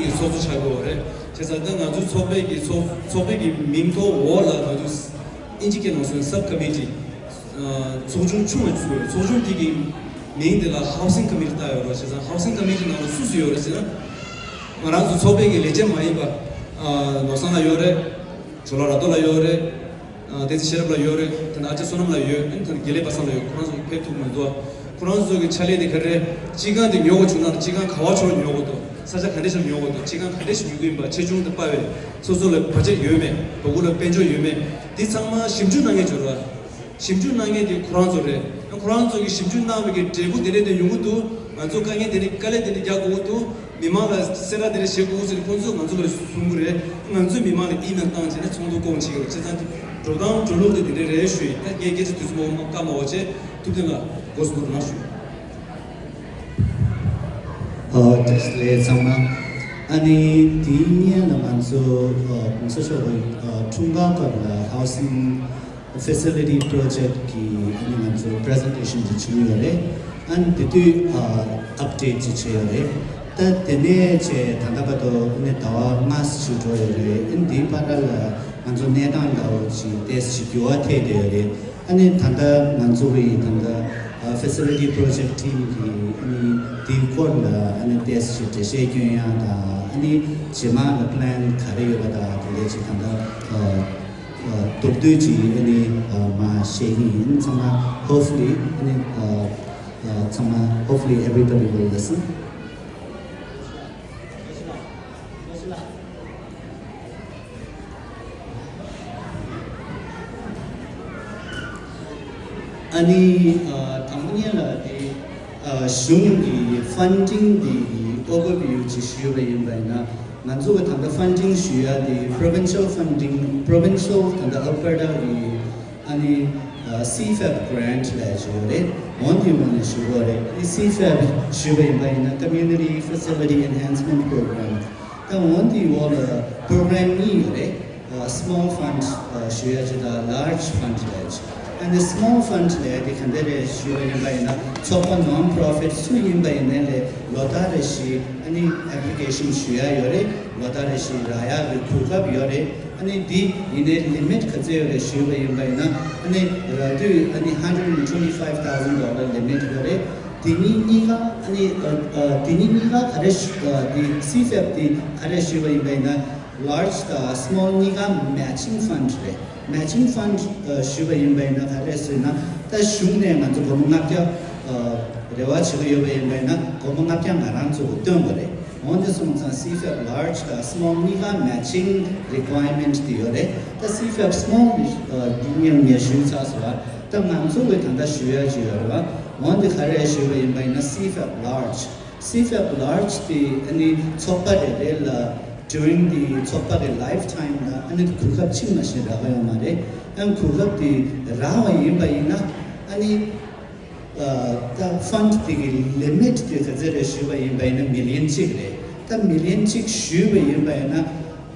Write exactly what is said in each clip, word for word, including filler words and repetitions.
གི་ཚོགས་གཙོ་ཆགས་ཡོད་རེད། བྱས་ཙང་ད་ང་ཚོའི་ཚོགས་པའི་གི་ཚོགས་ཚོགས་པའི་གི་མིང་ཐོག་འོག་ལ་ང་ཚོ་ཨིན་ཇི་སྐད་ནང་གསུངས་ན་sub committee། ཚོགས་ཆུང་ཆུང་བ་ཞིག་ཡོད། ཚོགས་ཆུང་དེ་གི་མིང་དེ་ལ་housing committee བཏགས་ཡོད་རེད། བྱས་ཙང་housing committee ནང་ལ་སུ་སུ་ཡོད་རེད་ཟེར་ན། ང་རང་ཚོ་ཚོགས་པའི་གི་ལས་བྱེད་མ་ཡིན་པ། ནོར་བཟང་ལགས་ཡོད་རེད། ཇོ་ལགས་ར་ཏོ་ལགས་ཡོད་རེད། ཨ་བསྟན་འཛིན་ཤེས་རབ་ལགས་ཡོད་རེད། ད་ནི་ཨ་ཅག་བསོད་ནམས་ལགས་ཡོད། ཨ་ནི་ད་ནི་དགེ་ལེགས་པ་སངས་ལགས་ཡོད། ཁོ་རང་ཚོ་ཕེབས་ཐུབ་མི་འདུག་ཁོ་རང་ཚོ་གི་ཕྱག་ལས་དེ་ག་རེ་རེད། སྤྱི་ཁང་དེ་ཉོ་དགོས་བྱུང་ན་སྤྱི་ཁང་ག་བ་ཕྱོགས་ཉོ་དགོས་འདུག་ས་ཆ་ག་འདྲ་ཞིག་ཉོ་དགོས་འདུག་སྤྱི་ཁང་ག་འདྲ་ཞིག་ཉོ་གི་ཡིན་པ། ཆེ་ཆུང་དང་དཔའ་བའི་སོ་སོ་ལ་བར་ཆད་ཡོད་མེད། བ་གུ་ལ་དཔལ་འབྱོར་ཡོད་མེད། དེ་ཚང་མ་ཞིབ་འཇུག་གནང་མཁན་ཅིག་ཡོད་རེད་བ། ཞིབ་འཇུག་གནང་མཁན་དེ་ཁོ་རང་ཚོ་རེད། ཁོ་རང་ཚོ་གིས་ཞིབ་འཇུག་གནང་བའི་གི་འབྲས་བུ་དེ་འདྲ་དེ་ཡོང་གི་འདུག་ང་ཚོ་དཀའ་ངལ་དེ་འདྲ་དཀའ་ལས་དེ་འདྲ་རྒྱག་དགོས་ཀྱི་འདུག་མི་མང་ལ་གསལ་བསྒྲགས་དེ་འདྲ་བྱེད་དགོས་ཟེར་ཁོང་ཚོས་ང་ཚོ་ལ་གསུང་གི་རེད། ང་ཚོས་མི་མང་ལ་ཨི་མེལ་བཏང་བྱས་ནས་ཚོགས་འདུ་བསྐོང་བྱེད་ཀྱི་རེད། བྱས་ཙང་དེ་འགྲོ་སྟངས་འགྲོ་ལུགས་དེ་དེ་འདྲ་རེད་ཞུ་ཡིན། ད་ངས་སྐད་ཆ་དུས་ཚོད་མང་པོ་བཀག་མ་དགོས་བྱས་ཐུབ་བསྟན་ལགས་མགོ་གསུམ་པོ་རང་ཞུ། ཨོ་བཀྲ་ཤིས་བདེ་ལེགས་ཚང་མ། ཨ་ནི་དེའི་སྔོན་ལ་ང་ཚོ་ཨ་གོང་ས་མཆོག་གི་ཨ་འཁྲུངས་སྐར་སྐབས་ལ་housing facility project གི་ཨ་ནི་ང་ཚོ་presentation དེ་བྱུང་ཡོད་རེད། ཨ་ནི་དེ་དུས་ཨ་update ཅིག་བྱས་ཡོད་རེད། ད་དེ་ནས་བྱས་ད་ལྟ་བར་དུ་ཨ་ནི་ཟླ་བ་ལྔ་ཙམ་ཅིག་འགྲོ་ཡོད་རེད། ཨ་ནི་དེའི་བར་ལ་ང་ཚོ་གནས་སྟངས་འདྲ་བོ་ཅིག་ཏོག་ཙམ་འགྱུར་བ་ཐེབས་བསྡད་ཡོད་རེད། ཨ་ནི་ད་ལྟ་ང་ཚོ་གི་ད་ལྟ་ཨ་facility project team གི་ཨ་ནི་དེའི་སྐོར་ལ་ཨ་ནི་ཏོག་ཙམ་འགྲེལ་བཤད་སྐྱོན་ཡག་དང་། ཨ་ནི་རྗེས་མ་ལ་plan ག་རེ་ཡོད་པ་དང་དེ་འདྲ་ཅིག་ད་ལྟ་ཨ་ཨ་མདོར་བསྡུས་ཅིག་ཨ་ནི་ཨ་མར་བཤད་ཀྱི་ཡིན། ཚང་མ་hopefully ཨ་ནི་ཨ་ཨ་ཚང་མ་hopefully everybody will listen. ཨ་ནི་ཨ་དང་པོ་ཉིད་ལ་དེ་ཨ་གཞུང་གི་funding འདི་གི་overview ཅིག་ཞུས་པ་ཡིན་པ་ཡིན་ན། ང་ཚོ་གི་ད་ལྟ་funding ཞུ་ཡ་དེ་provincial funding, provincial ད་ལྟ་Alberta གི་ཨ་ནི་ཨ་CFAP grant ལབ་ཅིག་ཡོད་རེད། འོ་འདི་འོག་ནས་ཞུ་གི་ཡོད་རེད། ཨ་ནི་CFAP ཞུས་པ་ཡིན་པ་ཡིན་ན་Community Facility Enhancement Program། ད་འོ་འདི་འོག་ལ་program གཉིས་ཡོད་རེད། ཨ་small fund ཨ་ཞུ་ཡ་ཅིག་དང་large fund ལབ་ཅིག་ཨ་ནི་small fund ལབ་ཡ་དེ་ག་འདྲ་རེད་ཞུས་པ་ཡིན་པ་ཡིན་ན། ཚོགས་པ་non-profit སུ་ཡིན་པ་ཡིན་ནའི་ལས་ལོ་ལྟར་རེ་བཞིན་ཨ་ནི་application ཞུ་ཡ་ཡོད་རེད། ལོ་ལྟར་རེ་བཞིན་རག་ཡ་གི་གོ་སྐབས་ཡོད་རེད། ཨ་ནི་འདི་ཡིན་ནའི་limit ག་ཚད་ཡོད་རེད་ཞུས་པ་ཡིན་པ་ཡིན་ན། ཨ་ནི་རག་དུས་ཨ་ནི་hundred and twenty five thousand dollar limit ཡོད་རེད། དེ་གཉིས་གཉིས་ཀ་ཨ་ནི་ཨ་ཨ་དེ་གཉིས་གཉིས་ཀ་ག་རེ་ཞུ་ཨ་དེ་CFAP དེ་ག་རེ་ཞུས་པ་ཡིན་པ་ཡིན་ན། Large དང་small གཉིས་ཀ་matching fund རེད། Matching fund ཨ་ཞུས་པ་ཡིན་པ་ཡིན་ན་ག་རེ་ཟེར་ན། ད་གཞུང་ནས་ང་ཚོ་སྒོར་མོ་ལྔ་བརྒྱ་ཨ་རེ་བ་བྱེད་ཀྱི་ཡོད་པ་ཡིན་པ་ཡིན་ན། སྒོར་མོ་ལྔ་བརྒྱ་ང་རང་ཚོ་གིས་བཏོན་དགོས་རེད། འོ་འདི་སོང་ཙང་CFAP large དང་small གཉིས་ཀ་matching requirement དེ་ཡོད་རེད། ད་CFAP small ཨ་འདི་ངས་ངས་ཞུས་ཚར་སོང་བ། ད་ང་ཚོ་གིས་ད་ལྟ་ཞུ་ཡ་ཅིག་ཡོད་རེད་བ། འོ་འདི་ག་རེ་ཞུས་པ་ཡིན་པ་ཡིན་ན་CFAP large། CFAP large དེ་ཨ་ནི་ཚོགས་པ་རེ་རེ་ལ་during the ཚོགས་པ་གི lifetime ལ་ཨ་ནི་གོ་སྐབས་གཅིག་མ་ཞིག་རག་གི་ཡོད་མ་རེད། ཨ་ནི་གོ་སྐབས་དེ་རག་པ་ཡིན་པ་ཡིན་ན། ཨ་ནི་ཨ་ད་fund དེ་གི་limit དེ་ག་ཚད་རེད་ཞུས་པ་ཡིན་པ་ཡིན་ན་million གཅིག་རེད། ད་million གཅིག་ཞུས་པ་ཡིན་པ་ཡིན་ན།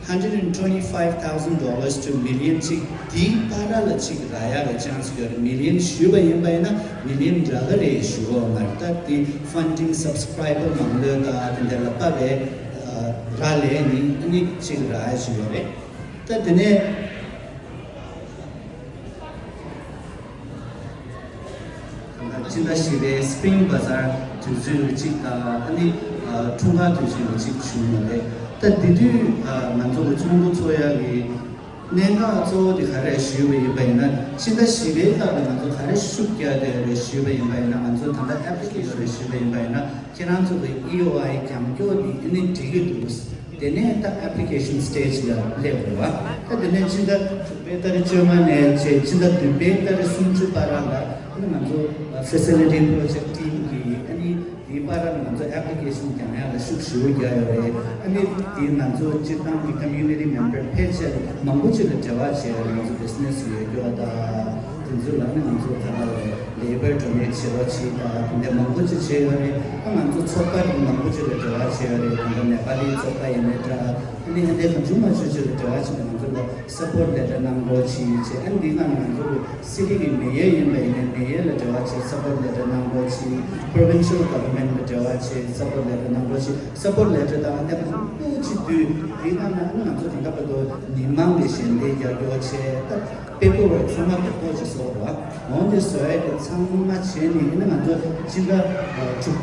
hundred and twenty five thousand dollars to million གཅིག་དེའི་བར་ལ་གཅིག་རག་ཡག་གི་chance ཡོད་རེད། million ཞུས་པ་ཡིན་པ་ཡིན་ན་million རག་གི་རེད་ཞུ་གི་ཡོད་མ་རེད། ད་དེ་funding subscriber མང་ལོས་དང་དེ་འདྲ་ལ་དཔག་པའི་ཨ་རག་ལས་ནི་ཨ་ནི་གཅིག་རག་ཡག་ཞིག་ཡོད་རེད། ད་དེ་ནས་ད་ལྟ་ཕྱི་ཟླ་བཞི་པའི་Spring Bazaar དུས་ཚོད་ལ་གཅིག་དང་། ཨ་ནི་ཨ་འཁྲུངས་སྐར་དུས་ཆེན་ལ་གཅིག་བྱུང་ཡོད་རེད། ད་དེ་དུས་ཨ་ང་ཚོ་གི་ཚོགས་འདུ་ཚོགས་ཡག་གི་གནད་འགག་གཙོ་བོ་དེ་ག་རེ་ཞུས་པ་ཡིན་པ་ཡིན་ན། ཕྱི་ཟླ་བཞི་པའི་ལྷག་ལ་ང་ཚོ་ག་རེ་ཤུགས་རྒྱག་བསྡད་ཡོད་རེད་ཞུས་པ་ཡིན་པ་ཡིན་ན། ང་ཚོ་ད་ལྟ་application ཡོད་རེད་ཞུས་པ་ཡིན་པ་ཡིན་ན། ཁྱེད་རང་ཚོ་གི་E O I རྒྱབ་སྐྱོར་དེ་ཨ་ནི་འགྲིག་གི་འདུག་དེ་ནས་ད་application stage ལ་སླེབས་དགོས་པ། ད་དེ་ནས་ཕྱི་ཟླ་དྲུག་པའི་ཏ་རིག་བཅོ་ལྔ་ནས་བྱས་ཕྱི་ཟླ་བདུན་པའི་ཏ་རིག་སུམ་ཅུ་བར་ལ་ཨ་ནི་ང་ཚོ་facility project team གིས་ཨ་ནི་དེའི་བར་ལ་ང་ཚོ་application རྒྱག་ཡག་ལ་ཤུགས་ཞེ་པོ་རྒྱག་ཡོད་རེད། ཨ་ནི་དེ་ང་ཚོ་སྤྱིར་བཏང་གི་community member ཕལ་ཆེར་མང་པོ་ཅིག་ལ་འབྲེལ་བ་བྱས་ཡོད་རེད། ང་ཚོ་business ཡོད་རྒྱུ་བ་དང་ ང་ཚོ་ལ་ནི་ང་ཚོ་ད་ལྟ་བའི་ལེ་བར་ཌོ་ནེཊ་བྱེད་རོགས་བྱེད་དང་དེ་འདྲ་མང་པོ་ཅིག་བྱས་ཡོད་རེད། ཨ་ང་ཚོ་ཚོགས་པ་དེ་མང་པོ་ཅིག་ལ་འབྲེལ་བ་བྱས་ཡོད་རེད། ད་ལྟ་ནེ་པ་ལི་ཚོགས་པ་ཡིན་ནའི་འདྲ། ཨ་ནི་ཨ་འདྲ་གང་བྱུང་མང་བྱུང་ཅིག་ལ་འབྲེལ་བ་བྱས་ནས་ང་ཚོ་ལ་སབ་པོར་ཊི་ལེ་ཊར་གནང་རོགས་བྱེད་བྱས། ཨ་ནི་འདི་སྒང་ལ་ང་ཚོ་གི་སི་ཊི་གི་མེ་ཡར་ཡིན་པ་ཡིན་ནའི་མེ་ཡར་ལ་འབྲེལ་བ་བྱས་སབ་པོར་ཊི་ལེ་ཊར་གནང་རོགས་བྱེད། པོ་རོ་བིན་ཤལ་གྷ་ཝར་མེན་ཊི་ལ་འབྲེལ་བ་བྱས་སབ་པོར་ཊི་ལེ་ཊར་གནང་རོགས་བྱེད། སབ་པོརཊི་ལེ་ཊར་དང་ཨ་འདྲ་མང་པོ་ཅིག་བསྡུས། དེའི་ནང་ན་ང་ཚོ་དེ་འདྲ་བར་དུ་མི་མང་གི་ཞལ་འདེབས་རྒྱག་རྒྱུ་བྱས། ད་པེ་པར་ཝརཀ་ཚང་མ་རྡོག་རྡོག་ཅིག་བཟོ་བ། འོན་ཏེ་བཟོ་ཡ་དེ་ཚང་མ་བྱས་ནས་ཨ་ནི་ང་ཚོ་སྤྱི་ཟླ་དྲུག་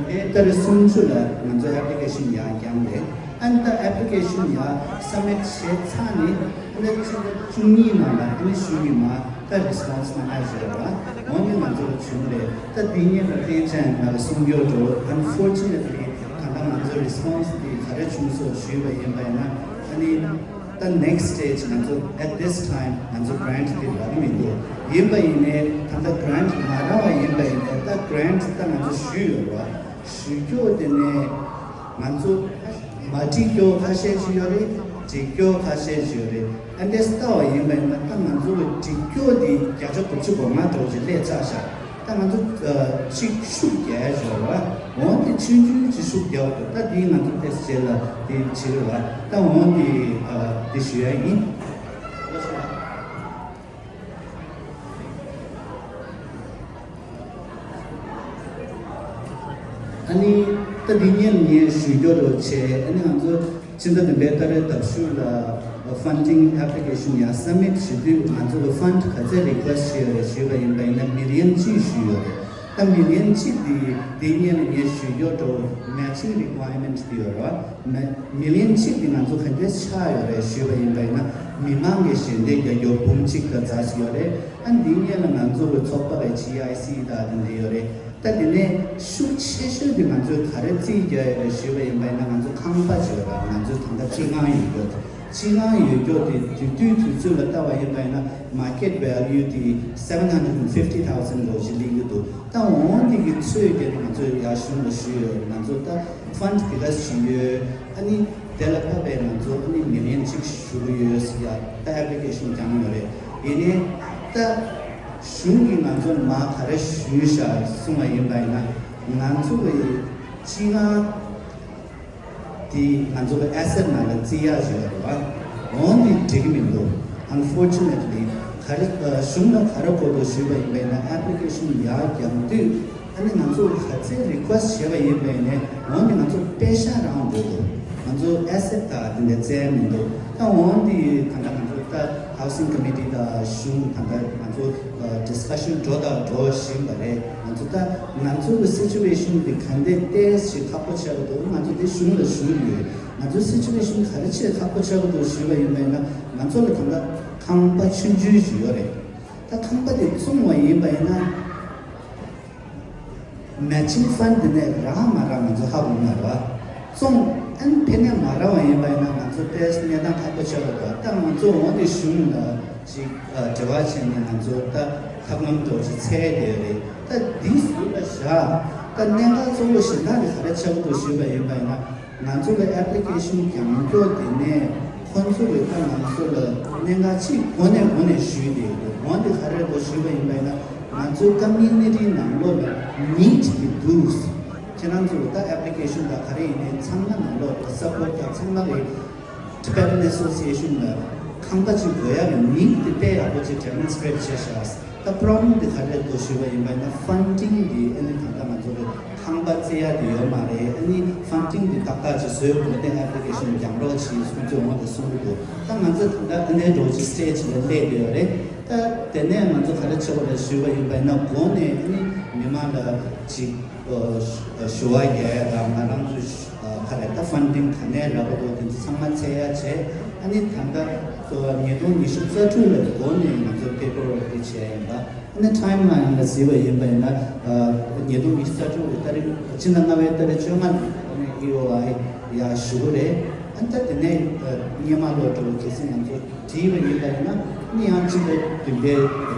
པའི་ཏ་རིག་སུམ་ཅུ་ལ་ང་ཚོ་ཨེབ་ལི་ཀེ་ཤན་ཡར་བརྐྱངས་རེད། ཨ་ནི་ད་ཨེབ་ལི་ཀེ་ཤན་ཡར་སབ་མིཊ་བྱས་ཚར་ནས་ཨ་ནི་སྤྱི་ཟླ་བཅུ་གཉིས་ནང་ལ་ཨ་ནི་ཞུ་གི་མ། ད་རེ་སི་པོན་སི་གནང་ཡ་ཞིག་རེད་བ། འོན་ཏེ་ང་ཚོ་ལ་བྱུང་རེད། ད་འདི་ཉིད་ལ་བརྟེན་ཅན་ང་ལ་གསུང་རྒྱུ་འགྲོ། Unfortunately ད་ལྟ་ང་ཚོ་རེ་སི་པོན་སི་འདི་ག་རེ་བྱུང་སོང་ཞུས་པ་ཡིན་པ་ཡིན་ན། ཨ་ནི་ད་next stage ང་ཚོ་at this time ང་ཚོ་གྷ་རན་ཊི་འདི་རག་གི་མི་འདུག་ཡིན་པ་ཡིན་ནའི་ད་ལྟ་གྷ་རན་ཊི་མ་རག་པ་ཡིན་པ་ཡིན་ནའི་ད་གྷ་རན་ཊི་ད་ང་ཚོ་ཞུས་ཡོད་རེད་བ། ཞུ་རྒྱུ་དེ་ནས་ང་ཚོ་མ་འགྲིག་རྒྱུ་ཁ་ཤས་ཤིག་ཡོད་རེད། འགྲིག་རྒྱུ་ཁ་ཤས་ཤིག་ཡོད་རེད། ཨ་འདྲས་ལྟ་བ་ཡིན་པ་ཡིན་ན་ད་ང་ཚོ་གི་འགྲིག་རྒྱུ་དེ་བརྒྱ་ཆ་དགུ་བཅུ་གོ་ལྔ་འདྲ་བོ་ཅིག་སླེབས་ཚར་ཤག་ད་ང་ཚོ་ཨ་ཅིག་ཤུགས་རྒྱག་ཡ་ཡོད་རེད་བ། འོན་ཏེ་ཆུང་ཆུང་ཅིག་ཤུགས་རྒྱག་དགོས། ད་དེ་ང་ཚོ་ཏོག་ཙམ་རྗེས་ལ་དེ་བྱེད་རེད་བ། ད་འོན་ཏེ་ཨ་དེ་ཞུ་ཡ་ཡིན། ཨ་ནི་ད་འདི་ཉིན་ངས་ཞུ་རྒྱུ་རུ་བྱས། ཨ་ནི་ང་ཚོ་ཕྱི་ཟླ་བདུན་པའི་ཏ་རིག་ལྡབ་ཤུ་ལ་ཕན་ཌིང་ཨེབ་ལི་ཀེ་ཤན་ཡར་སབ་མིཊ་བྱེད་དུས་ང་ཚོ་གི་ཕན་ཌི་ག་ཚད་རི་ཀུ་ཨེ་སི་ཊི་བྱས་ཡོད་རེད་ཞུས་པ་ཡིན་པ་ཡིན་ན་མི་ལི་ཡན་གཅིག་ཞུས་ཡོད་རེད། ད་མི་ལི་ཡན་གཅིག་འདི་འདི་ཉིན་ངས་ཞུ་རྒྱུ་རུ་མེ་ཆིང་རི་ཀུ་ཡར་མེན་ཊི་འདི་ཡོད་རེད་བ། མི་ལི་ཡན་གཅིག་འདི་ང་ཚོ་ག་འདྲས་ཆགས་ཡོད་རེད་ཞུས་པ་ཡིན་པ་ཡིན་ན། མི་མང་གི་ཞལ་འདེབས་རྒྱག་རྒྱུ་འབུམ་གཅིག་དང་ཙམ་ཞིག་ཡོད་རེད། ཨ་འདི་སྔོན་ལ་ང་ཚོ་གི་ཚོགས་པ་གི་ཇི་ཨའི་སི་དང་དེ་འདྲ་ཡོད་རེད། ད་དེ་ནས་ཤུགས་ཆེ་ཤོས་དེ་ང་ཚོས་ག་རེ་རྩིས་རྒྱག་ཡོད་རེད་ཞུས་པ་ཡིན་པ་ཡིན་ན། ང་ཚོ་ཁང་པ་ཅིག་ཡོད་རེད། ང་ཚོ་ད་ལྟ་སྤྱི་ཁང་ཡོད་རྒྱུ་དེ། སྤྱི་ཁང་ཡོད་རྒྱུ་དེ་དེ་དུས་དུས་ཚོད་ལ་ལྟ་བ་ཡིན་པ་ཡིན་ན་མར་ཀེཊ་ཝེ་ལུ་དེ་སེ་བན་ཧན་ཌེ་རེཌ་ཕིབ་ཊི་ཐའུ་ཟེན་ལོ་ཞིག་སླེབས་ཀྱི་འདུག་ད་འོན་ཏེ་གི་ཚོད་བརྒྱབ་ནས་ང་ཚོས་ཡར་གཞུང་ལ་ཞུས་ཡོད། ང་ཚོ་ད་ཕན་ཌི་དེ་ག་ཞུས་ཡོད། ཨ་ནི་དེ་ལ་བབས་པའི་ང་ཚོ་ཨ་ནི་མི་ལི་ཡན་གཅིག་ཞུ་གི་ཡོད་ཟེར་ཡ་ད་ཨེབ་ལི་ཀེ་ཤན་བརྒྱངས་ཡོད་རེད། ཡིན་ནའི་ད་གཞུང་གིས་ང་ཚོ་མར་ག་རེ་ཞུས་ཤག་གསུངས་པ་ཡིན་པ་ཡིན་ན། ང་ཚོ་གི་སྤྱི་ཁང་དེ་ང་ཚོ་གི་ཨེ་སེ་ཊི་ནང་ལ་བརྩི་ཡག་ཞིག་ཡོད་རེད་བ། འོན་ཏེ་འགྲིག་གི་མི་འདུག Unfortunately ག་རེ་ཨ་གཞུང་ལ་ག་རེ་དགོས་འདུག་ཞུས་པ་ཡིན་པ་ཡིན་ན། ཨེབ་ལི་ཀེ་ཤན་ཡར་བརྒྱངས་དུས་ཨ་ནི་ང་ཚོ་ག་ཚད་རི་ཀུ་ཨེ་སི་ཊི་བྱས་པ་ཡིན་པ་ཡིན་ནའི་འོན་ཏེ་ང་ཚོ་པེ་ཤ་རང་འགྲོ་འདུག་ང་ཚོ་ཨེ་སེ་ཊི་དང་དེ་འདྲ་བཙལ་མི་འདུག་ད་འོན་ཏེ་ད་ལྟ་ང་ཚོ་ད་ཧའུ་སིང་ཀོ་མི་ཊི་དང་གཞུང་ད་ལྟ་ང་ཚོ་ཨ་ཌི་སི་ཀ་ཤན་འགྲོ་དང་འགྲོ་བཞིན་པ་རེད། ང་ཚོ་ད་ང་ཚོ་གི་སི་ཅུ་ཨེ་ཤན་འདི་ག་འདྲས་ཏོག་ཙམ་ཁག་པོ་ཆགས་ཀྱི་འདུག་ང་ཚོ་དེ་གཞུང་ལ་ཞུས་ཡོད། ང་ཚོ་སི་ཅུ་ཨེ་ཤན་ག་རེ་བྱས་ཁག་པོ་ཆགས་ཀྱི་འདུག་ཞུས་པ་ཡིན་པ་ཡིན་ན། ང་ཚོ་ལ་ད་ལྟ་ཁང་པ་ཆུང་ཆུང་ཞིག་ཡོད་རེད། ད་ཁང་པ་དེ་བཙོང་བ་ཡིན་པ་ཡིན་ན། མེ་ཆིང་ཕན་ཌི་དེ་ནས་རག་མ་རག་ང་ཚོ་ཧ་གོ་མ་རེད་བ། བཙོང་ཨན་ཕན་ནས་མ་རག་བ་ཡིན་པ་ཡིན་ན་ང་ཚོ་ཏོག་ཙམ་གནས་སྟངས་ཁག་པོ་ཆགས་ཀྱི་འདུག་ད་ང་ཚོ་འོན་ཏེ་གཞུང་ལ་ཅིག་ཨ་འབྲེལ་བ་བྱས་ནས་ང་ཚོ་ད་ཐབས་ལམ་འདྲ་བོ་ཅིག་འཚོལ་བསྡད་ཡོད་རེད། ད་འདི་ཟུར་ལ་བཞག་ད་གནད་འགག་གཙོ་བོ་གཞན་དག་དེ་ག་རེ་ཆགས་ཀྱི་འདུག་ཞུས་པ་ཡིན་པ་ཡིན་ན། ང་ཚོ་ལ་ཨེབ་ལི་ཀེ་ཤན་བརྒྱངས་རྒྱུ་དེ་ནས་ཁོང་ཚོ་གིས་ད་ང་ཚོ་ལ་གནད་འགག་ཅིག་འགོ་ནས་འགོ་ནས་ཞུས་བསྡད་ཡོད། འོན་ཏེ་ག་རེ་རེད་ཞུས་པ་ཡིན་པ་ཡིན་ན། ང་ཚོའི་ཀོ་མིའུ་ནི་ཊི་ནང་ལོགས་ལ་ནིཌ་ཀྱི་དུས། ཁྱེད་རང་ཚོ་ལ་ད་ཨེབ་ལི་ཀེ་ཤན་དང་ག་རེ་ཡིན་ནའི་ཚང་མ་ནང་ལོགས་ལ་སབ་པོར་ཊི་དང་ཚང་མ་གི་Tibetan Association ལ་ཁང་པ་ཅིག་དགོས་ཡ་གི་ནིཌ་དེ་དཔེ་ཡག་པོ་ཅིག་ཌེ་མོན་སི་ཊི་རེཊ་བྱས་ཤག་ད་པོ་རོབ་ལེམ་དེ་ག་རེ་རེད་ཞུས་པ་ཡིན་པ་ཡིན་ན། ཕན་ཌིང་དེ་ཨ་ནི་ད་ལྟ་ང་ཚོ་གི་ཁང་པ་བཙལ་ཡ་དེ་ཡོད་མ་རེད། ཨ་ནི་ཕན་ཌིང་དེ་ཏག་ཏག་ཅིག་བཟོས་དགོས་ཏེ་ཨེབ་ལི་ཀེ་ཤན་བརྒྱངས་རོགས་བྱེད་སོང་ཙང་འོ་དེ་གསུང་གི་འདུག་ད་ང་ཚོ་ད་ལྟ་ཨ་ནི་འདྲ་བོ་ཅིག་སི་ཊེ་ཇི་ལ་སླེབས་བསྡད་ཡོད་རེད། ད་དེ་ནས་ང་ཚོ་ག་རེ་བྱེད་དགོས་རེད་ཞུས་པ་ཡིན་པ་ཡིན་ན། གོང་ནས་ཨ་ནི་མི་མང་ལ་ཅིག་ཨ་ཞུ་བ་རྒྱག་ཡ་དང་ང་རང་ཚོ་ག་རེ་ད་ཕན་ཌིང་ག་ནས་རག་གི་འདུག་དེ་ཚོ་ཚང་མ་འཚོལ་ཡ་བྱས། ཨ་ནི་ད་ལྟ་ཉིས་སྟོང་ཉི་ཤུ་རྩ་དྲུག་ལ་འགོ་ནས་ང་ཚོ་པེ་པར་ཝརཀ་དེ་བྱས་ཡིན་པ། ཨ་ནི་ཊའིམ་ལའིན་ལ་གཟིགས་པ་ཡིན་པ་ཡིན་ན། ཉིས་སྟོང་ཉི་ཤུ་རྩ་དྲུག་གི་ཏ་རིག་ཕྱི་ཟླ་ལྔ་པའི་ཏ་རིག་བཅོ་ལྔ་ལ་ཨ་ནི་ཨི་ཨོ་ཨའི་ཡར་ཞུ་གི་རེད། ཨ་ནི་ད་དེ་ནས་སྔོན་མ་ལོ་འགྲོ་གལ་སྲིད་ང་ཚོ་བྲིས་པ་ཡིན་པ་ཡིན་ན། ཨ་ནི་ཡང་ཕྱི་ཟླ་བདུན་པའི་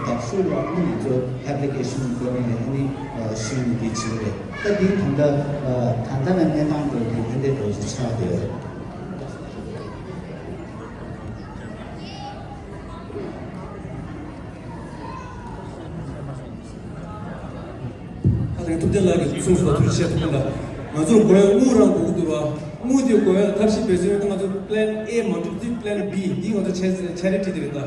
ཟླ་དྲུག་ལ་ཨ་ནི་ང་ཚོ་ཨེབ་ལི་ཀེ་ཤན་འགོ་ནས་ཨ་ནི་ཞུས་ནས་དེ་བྱེད་ཀྱི་རེད། ད་དེ་ད་ལྟ་ད་ལྟ་ལ་གནས་སྟངས་འགྲོ་དེ་ཨ་འདྲས་འགྲོ་ཞིག་ཆགས་བསྡད་ཡོད་རེད། ཐུབ་བསྟན་ལགས་ཀྱིས་གསུངས་སོང་བ། ཐུགས་རྗེ་ཆེ། ཐུབ་བསྟན་ལགས། ང་ཚོར་དགོས་ཡ་དངུལ་རང་དགོས་ཀྱི་འདུག་བ། དངུལ་དེ་དགོས་ཡ་ཐབས་ཤེས་འབད་བརྩོན་ཡོད་ན། ང་ཚོ་plan A མ་འགྲུབ་དུས་plan B འདི་ང་ཚོ་ཆེ་ཆེ་རེ་ཁྲིད་དེ་རེད་ད།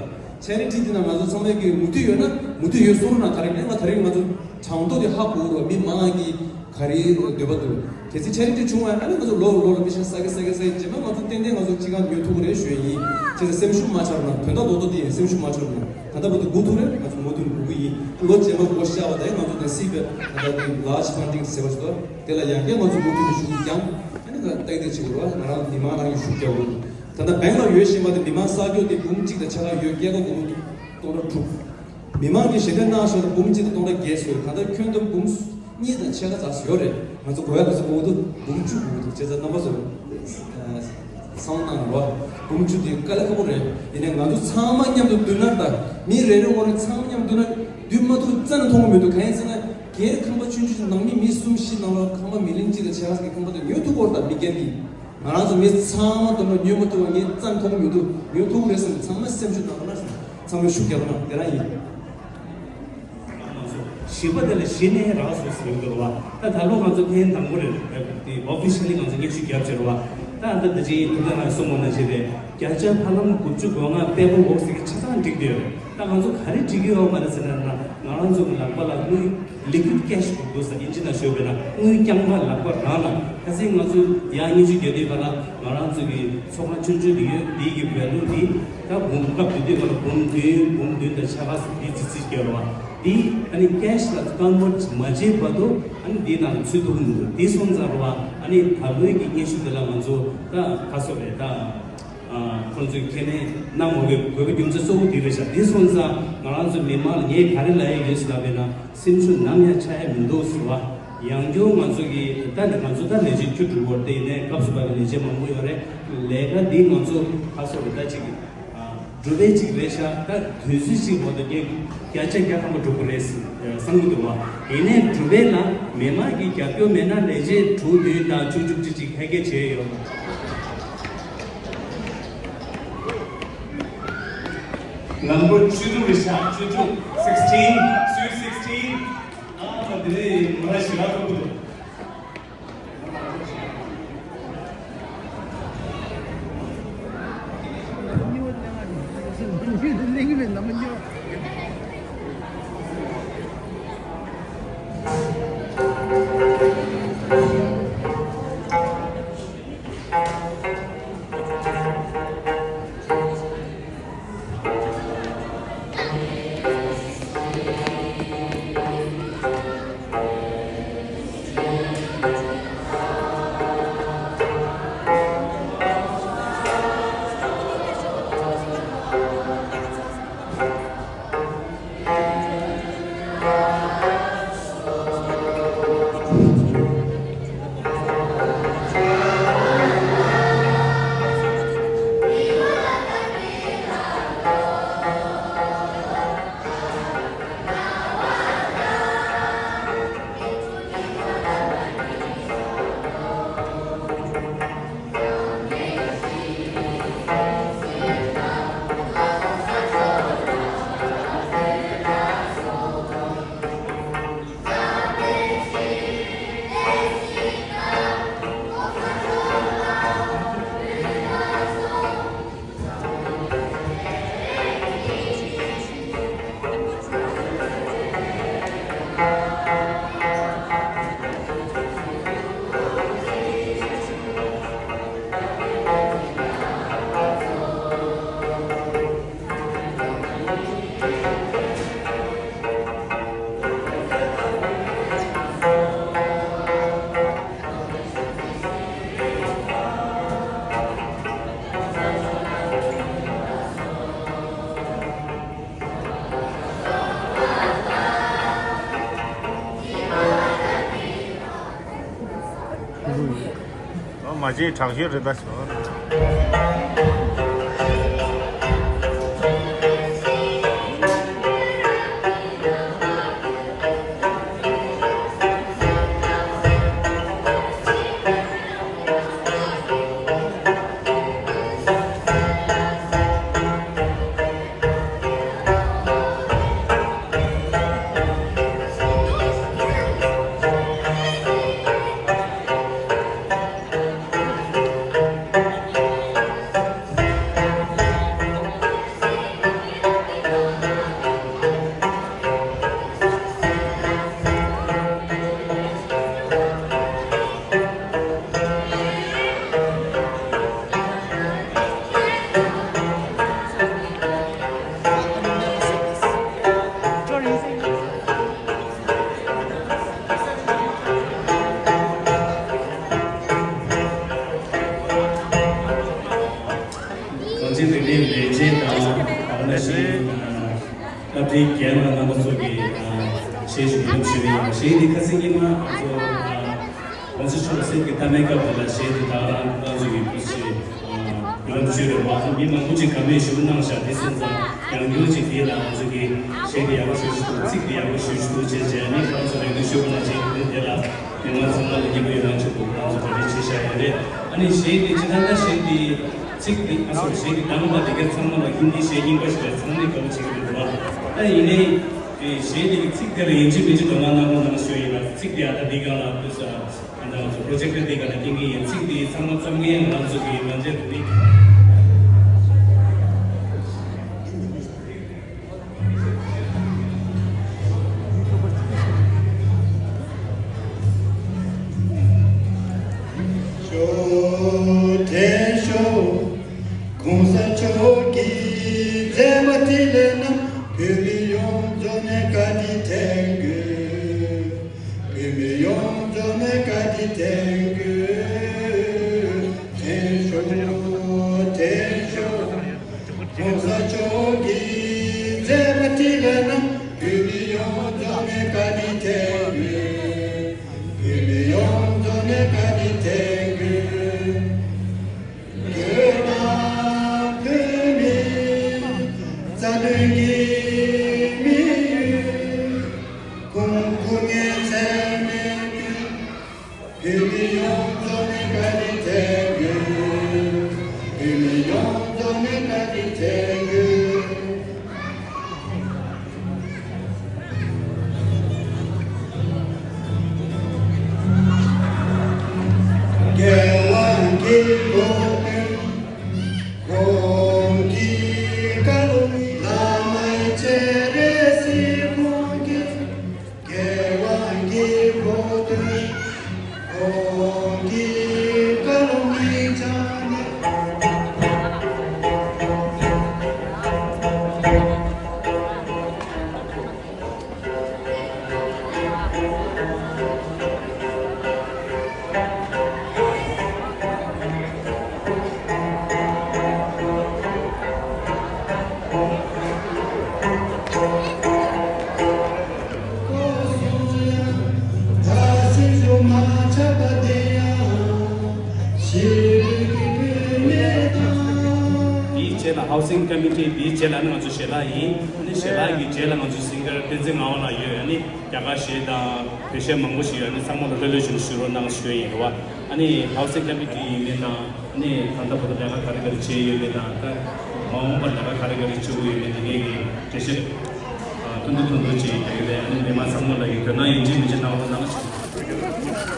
ཆེ་རེ་ཁྲིད་དེ་ན་ང་ཚོ་ཚང་མས་ཀྱི་མུ་མཐུད་ཡོད་ན། མུ་མཐུད་ཡོད་སོང་ན་ག་རེ་ཡིན་ན། ད་རེས་ང་ཚོ་གྲངས་ཐོ་དེ་ཧ་གོ་རོགས། མི་མང་གི་ག་རེ་འདོད་པ་འདུག་གལ་སྲིད་ཆེ་རེ་ཁྲིད་བྱུང་བ་ཡིན་ན། ང་ཚོ་ལོ་ལོ་ལ་མི་ཤ་ས་གི་ས་གི་ས་གི་རྗེས་མ་ང་ཚོ་ཏན་ཏན་ང་ཚོ་སྤྱི་ཁང་ཉོ་ཐུབ་ཀྱི་རེད་ཞུ་ཡ་ཡིན། བྱས་ཙང་སེམས་ཤུགས་མ་ཆག་རོགས་གནང་། དོན་དག་རྡོག་རྡོག་དེ་ཡིན། སེམས་ཤུགས་མ་ཆག་རོགས་གནང་། ད་ལྟ་བར་དུ་སྒུག་ཐུབ་རེད། ང་ཚོ་མུ་མཐུད་སྒུག་གི་ཡིན། ལོ་རྗེས་མ་སྒོ་ཕྱེ་བ་དང་ང་ཚོ་དང་སྲིད་པའི་ད་ལྟ་དེ་large funding ཟེར་བ་ཞིག་འདུག་དེ་ལ་ཡང་བསྐྱར་ང་ཚོ་མུ་མཐུད་ནས་ཤུགས་རྒྱག་ཨ་ནི་ང་ཏག་ཏག་བྱེད་དགོས་རེད་བ། ང་རང་མི་མང་རང་གིས་ཤུགས་རྒྱག་དགོས་འདུག་ད་ལྟ་བེང་ལ་ཡོད་བཞིན་པ་དེ་མི་མང་གསར་འཇོག་དེ་འབུམ་གཅིག་དང་ཕྱེད་ཀ་ཡོད། སྐྱེད་ཀ་སྒོར་མོ་སྟོང་ཕྲག་དྲུག་མི་མང་གིས་ཞལ་འདོན་གནང་ཞོར་འབུམ་གཅིག་དང་སྟོང་ཕྲག་བརྒྱད་བཟོས། གང་ལྟར་ཁྱོན་བསྡོམས་འབུམ་གཉིས་དང་ཕྱེད་ཀ་ཙམ་ཡོད་རེད། ང་ཚོ་དགོས་ཡ་ག་ཚོད་དགོས་འདུག་འབུམ་བཅུ་དགོས་འདུག་བྱས་ཙང་རྣམ་པ་ཚོ། བསམ་བློ་གནང་རོགས། འབུམ་བཅུ་དེ་དཀའ་ལས་ཁག་པོ་རེད། ཡིན་ནའི་ང་ཚོ་ཚང་མ་མཉམ་དུ་བསྡུ་ན། ད་མི་རེ་རེ་ངོ་རེ་ཚང་མ་མཉམ་དུ་བསྡུ་ན་བསྡུ་མ་ཐུབ་རྩ་ནས་མཐོང་གི་མི་འདུག་གང་ཡིན་ཟེར་ན། སྒེར་ཁང་པ་ཆུང་ཆུང་ནང་མི་མི་གསུམ་བཞི་ནང་ལོགས་ཁང་པ་མི་ལིང་གཅིག་དང་ཕྱེད་ཀ་ཟེར་གྱི་ཁང་པ་དེ་ཉོ་ཐུབ་ཀྱི་ཡོད་རེད། ད་མི་སྒེར་གྱིས། ང་རང་ཚོ་མི་ཚང་མ་དུ་མ་ཉོ་མ་ཐུབ་པ་ངས་རྩ་ནས་མཐོང་གི་མི་འདུག་ཉོ་ཐུབ་ཀྱི་རེད་བསམ་ནས་ཚང་མ་སེམས་ཤུགས་གནང་རོགས་གནང་། ཚང་མས་ཤུགས་རྒྱག་རོགས་གནང་། དེ་རང་ཡིན། བཞི་པ་དེ་ལ་གཞི་ནས་རག་སོང་ཟེར་གྱི་འདུག་བ། ད་ད་ལོ་ང་ཚོ་ཐེངས་དང་པོ་རེད། དེ་ཨོ་ཕི་ཤལ་ལི་ང་ཚོ་སྙན་ཞུ་བརྒྱབ་བྱས་རེད་བ། ད་ད་ལྟ་ཅི་ཐུབ་ལ་ང་གསུང་བ་ནང་བཞིན་རེད། བརྒྱ་ཆ་ཧ་ལམ་དགུ་བཅུ་གོ་ལྔ་པེ་པར་ཝོག་ཟེར་གྱི་ཆ་ཚང་འགྲིག་བསྡད་ཡོད་རེད། ད་ང་ཚོ་ག་རེ་འགྲིག་གི་ཡོད་མ་རེད་ཟེར་ན། ང་རང་ཚོ་གི་ལག་པ་ལ་དངུལ་liquid cash དགོས་འདུག་ཟེར། ཨིན་ཇི་ནང་ཤོད་པས་ན་དངུལ་རྐྱང་པ་ལག་པ་རང་ལ། ཁ་སང་ང་ཚོ་ཡར་སྙན་ཞུ་རྒྱག་དུས་ག་ལ་ང་རང་ཚོ་གི་ཚོགས་ཁང་ཆུང་ཆུང་དེ་ཡོད། དེ་གི་ཝེ་ལུ་དེ་ད་འབུམ་སྐབས་དེ་དུས་ག་ལ་འབུམ་བདུན། འབུམ་བདུན་དང་ཕྱེད་ཀ་ཙམ་དེ་ཙི་ཙི་སྐྱེལ་བ། དེ་ཨ་ནི་cash ལ་convert མ་བྱས་བར་དུ་ཨ་ནི་དེ་ནང་ཚུད་ཐུབ་མི་འདུག་དེ་སོང་ཙང་རེད་བ། ཨ་ནི་ད་ལོའི་གི་སྙན་ཞུ་དེ་ལ་ང་ཚོ་ད་ག་སོ་རེད། ད་ཁོང་ཚོས་ཁས་ལེན་གནང་དགོས་པའི་དགོས་པའི་རྒྱུ་མཚན་གཙོ་བོ་དེ་རེད་ཤག་དེ་སོང་ཙང་ང་རང་ཚོ་མི་མང་ལ་ངས་ག་རེ་ལབ་ཡ་ཡོད་ཟེར་ལབ་པས་ན། སེམས་ཤུགས་ནམ་ཡང་ཆག་ཡ་མི་འདུག་ཟེར་བ། ཡང་བསྐྱར་ང་ཚོ་གི་ད་ནི་ང་ཚོ་ད་ལས་བྱེད་བཅུ་དྲུག་བར་དེ་ཡིན་ནའི་སྐབས་སུ་བབས་པའི་ལས་བྱེད་མང་པོ་ཡོད་རེད། ལས་ཀ་འདི་ང་ཚོ་ཁ་སོ་རེ་ད་ཅིག་སྒྲུབ་པའི་ཅིག་རེད་ཤག་ད་དུས་ཚོད་ཅིག་བར་དུ་ངས་བརྒྱ་ཆ་བརྒྱ་ཐམ་པ་སྒྲུབ་དགོས་རེད་བསམ་གྱི་འདུག་བ། ཡིན་ནའི་སྒྲུབ་པའི་ལ་མི་མང་གི་རྒྱབ་སྐྱོར་མེད་ན་ལས་བྱེད་དྲུག་བདུན་དང་བཅུ་བཅུ་གཅིག་ཅིག་ཕལ་སྐད་བྱས་ཡོད། ལམ་བུ་བཅུ་དྲུག་རེད་ཤག་བཅུ་དྲུག sixteen, sweet sixteen. ཨ་དེ་ནས་མོ་ར་ཞི་ར་ཀོ་པུ་དུ། མ་བྱས་དྲག་ཤོས་རེད་ད་ཞོར། བཞིན་སློབ་གྲྭའི་རྒན་པ་རྣམ་པ་ཚོ་གིས་གཞས་ཤིག་ཉོ་ཞུས་པ་ཡིན། གཞས་འདི་ཁ་སང་ཉི་མ་ང་ཚོ་༸གོང་ས་མཆོག་གསེར་གྱི་རྟ་མའི་སྐབས་དེ་ལ་གཞས་འདི་ད་རང་ང་ཚོ་གི་བུ་ཞིག་ཉོ་ཞུས་རེད་བ། མི་མང་པོ་ཅིག་དགའ་མོས་ཞུ་གནང་བཞག་འདི་སོང་ཙང་ཡང་བསྐྱར་ཅིག་འདི་ལ་ང་ཚོ་གི་གཞས་འདི་ཡག་པོ་ཞེ་པོ་ཅིག་འདུག་ཚིག་འདི་ཡག་པོ་ཞེ་པོ་ཅིག་འདུག་བྱས་བྱས་ནི་ཁོང་ཚོ་རེ་སྐུལ་ཞུ་གནང་བྱས་འདི་དེ་ལ། མི་མང་ཚང་མ་ལ་སྙན་པོ་ཡོང་ཡ་ཆེད་དུ་ང་ཚོ་ག་རེ་བྱས་བཞག་ཡོད་རེད། ཨ་ནི་གཞས་འདི་ཇི་ལྟར་ན་གཞས་འདི་ཚིག་འདི་ཨ་སོ་གཞས་འདི་གདངས་པ་འདི་ག་ཚང་མ་ལ་ཧིན་དི་གཞས་རྙིང་པ་ཞིག་ལ་ཚང་མས་དགའ་པོ་བྱེད་ཀྱི་རེད་འདུག་ད་ཡིན་ནའི་གཞས་འདི་གི་ཚིག་དེ་ལ་ཡིན་གཅིག་མིན་གཅིག་དོ་སྣང་གནང་རོགས་གནང་ཞུ་ཡིན་ལ། ཚིག་འདི་ཨ་ད་འདི་ག་ལ་དུས་ས་ཨ་ད་ང་ཚོ་པྲོ་ཇེག་ཊར་འདི་ག་ལ་སྐྱེལ་གྱི་ཡིན། ཚིག་འདི་ཚང་མ་རྩོམ་མཁན་ང་ཚོ་གི་ང་ཚོའི་འདི། ཞོ་དྲན་ཞོ། ༸གོང་ས་མཆོག་གིས་མཛད་པ་འཕྲིན་ལས་རྣམས་བོད་མི་ཡོངས་རྫོགས་ནས་བཀའ་དྲིན་དྲན་དགོས། བོད་མི་ཡོངས་རྫོགས་ནས་བཀའ་དྲིན་དྲན་དགོས། དྲན་ཞོ། དྲན་ཞོ། ༸གོང་ས་མཆོག་གིས་མཛད་པ་འཕྲིན་ལས་རྣམས་བོད་མི་ཡོངས་རྫོགས་ནས་བཀའ་དྲིན་དྲན་དགོས། བོད་མི་ཡོངས་རྫོགས་ནས་བཀའ་དྲིན་དྲན་དགོས། བོད་དང་བོད་མིའི་རྩ་དོན་གྱི་དམིགས་ཡུལ་གོང་བཀུར་ངས་ཚད་མེད་ཀུན། བོད་མི་ཡོངས་རྫོགས་ནས་བཀའ་དྲིན་དྲན་དགོས། བོད་མི་ཡོངས་རྫོགས་ནས་བཀའ་དྲིན་དྲན་དགོས། རྒྱལ་དབང་གི་གོ་སྟོན། ཁོང་གི་བཀའ་སློབ་ནི་བླ་མའི་སྤྱན་རས་གཟིགས་ཁོང་གི། རྒྱལ་དབང་གི་གོ་སྟོན། ཁོང་གི་བཀའ་སློབ་ནི་བྱང་ནས། དེའི་རྗེས་ལ་ཧའུ་སིང་ཀོ་མི་ཊི། དེའི་རྗེས་ལ་ནི་ང་ཚོ་ཞལ་ལག་ཡིན། ཨ་ནི་ཞལ་ལག་གི་རྗེས་ལ་ང་ཚོ་སིང་གར་བསྟན་འཛིན་ངག་དབང་ལགས་ཡོད། ཨ་ནི་རྒྱ་གར་གཞས་དང་བོད་གཞས་མང་པོ་ཞིག་ཡོད། ཨ་ནི་ཚང་མ་ལ་ལྷོད་ལྷོད་བྱུང་ཞུ་རོགས་གནང་ཞུ་ཡིན་རེད་བ། ཨ་ནི་ཧའུ་སིང་ཀོ་མི་ཊི་ཡིན་མིན་དང་། ཨ་ནི་ད་ལྟ་བར་དུ་ལས་ཀ་ག་རེ་ག་རེ་བྱས་ཡོད་མེད་དང་། ད་མ་འོངས་པར་ལས་ཀ་ག་རེ་ག་རེ་བྱེད་དགོས་ཡོད་མེད་དེ་ངེད་ཀྱིས་འགྲེལ་བཤད་ཐུང་ཐུང་ཐུང་ཐུང་ཅིག་རྒྱག་གི་རེད། ཨ་ནི་མི་མང་ཚང་མ་ལ་ཡིན་དོན་དག་ཡིན་གཅིག་མིན་གཅིག་གནང་རོགས་གནང་ཞུ།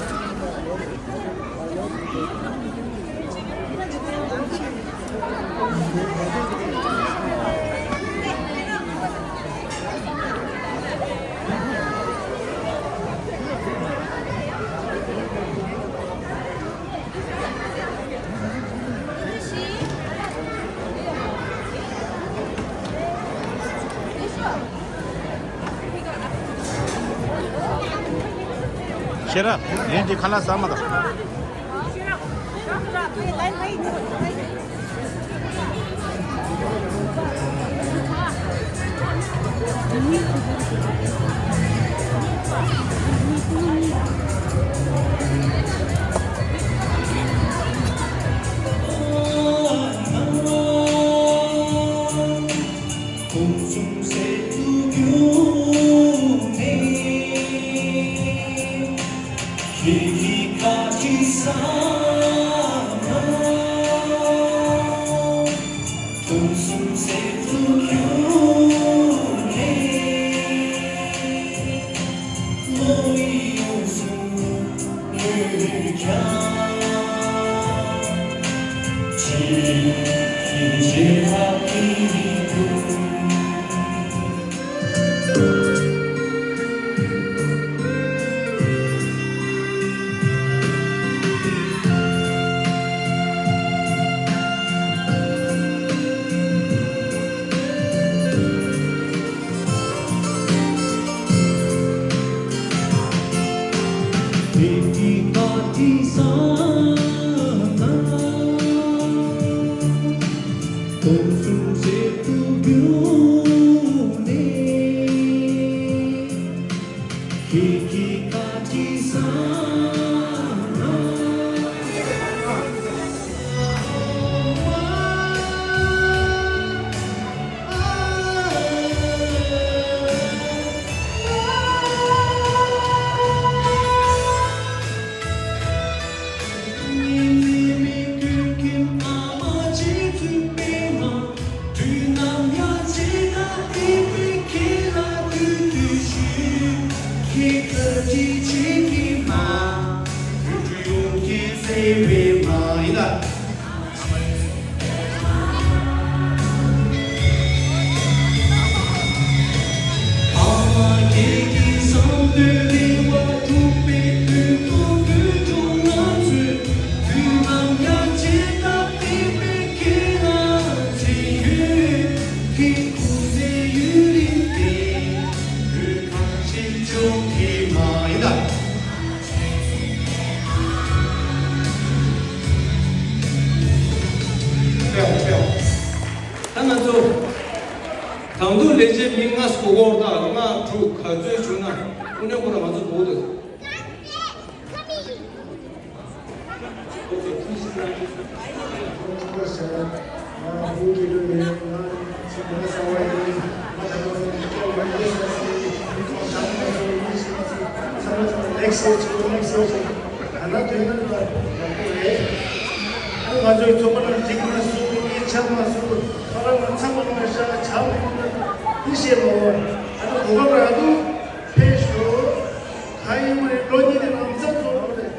ཤེས་རབ། ཡིན་གྱི་ཁ་ལག་ཟ་མ་དང་། ང་ཚོ་ལས་བྱེད་མི་ལྔ་སྐོར་དང་ལྔ་དྲུག་ག་ཚོད་བྱུང་ན་དངོས་གནས་ཁོ་ན་ང་ཚོ་འདུག་དང་། ང་ཚོའི་ཚོགས་པ་ནང་འགྲིག་མ་སོང་། གཉེན་ཆ་མ་སོང་། ཁ་ར་ང་ཚང་མ་ལ་ཤ་ཆ་མ་སོང་། ཁ་ར་ང་ཚང་མ་ལ་ཤ་ཆ་མ་སོང་། འདི་བཤད་མ་འོང་། ཨ་ནི་གོ་སྐབས་རག་འདུག་ཕེབས་ཤོག་ག་ཡིན་མ་རེད། ལོ་གཉིས་དེ་ལམ་སང་ཚོགས་རོགས་རེད།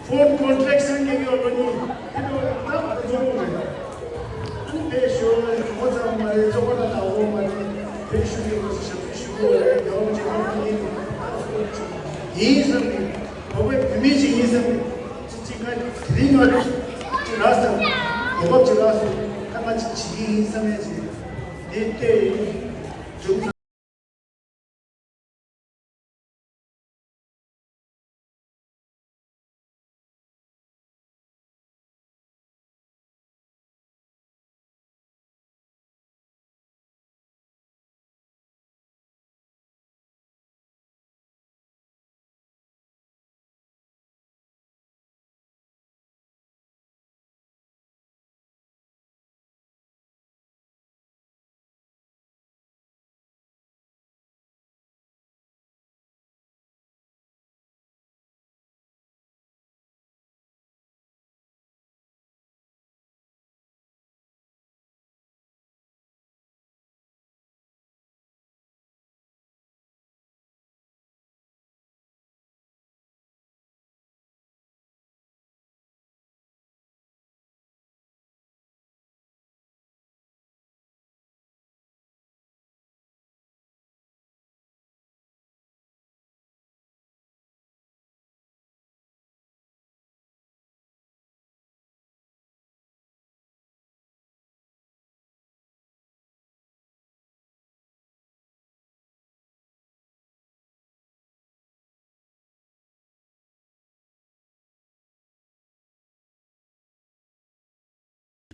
ཕོན་ཀོན་ཊེག་སང་གི་ཡོད་ལོ་གཉིས་དེ་ལོ་ཡང་ད་ང་ཚོ་ཚོགས་རོགས་རེད། ཨ་ནི་ཕེབས་ཤོག་ངོ་ཚ་མ་རེད། ཚོགས་པ་ལ་ལྟ་འོ་མ་རེད། ཕེབས་ཤོག་གི་ངོ་ཚ་ཞབས་ཕྱི་ཞུ་དགོས་རེད། རྒྱལ་བ་རིན་པོ་ཆེ་ཁོང་ཡིན་ཡིན་བསམ་གི་བོད་པའི་བུད་མེད་ཅིག་ཡིན་བསམ་གི་ཅི་ཅི་ང་དེ་རིང་ང་ཅི་རག་སོང་། གོ་སྐབས་ཅི་རག་སོང་། ད་ང་ཅི་བྱེད་ཀྱི་ཡིན་བསམ་ཡས་ཅིག་དེ་ལྟོས་ཡིན།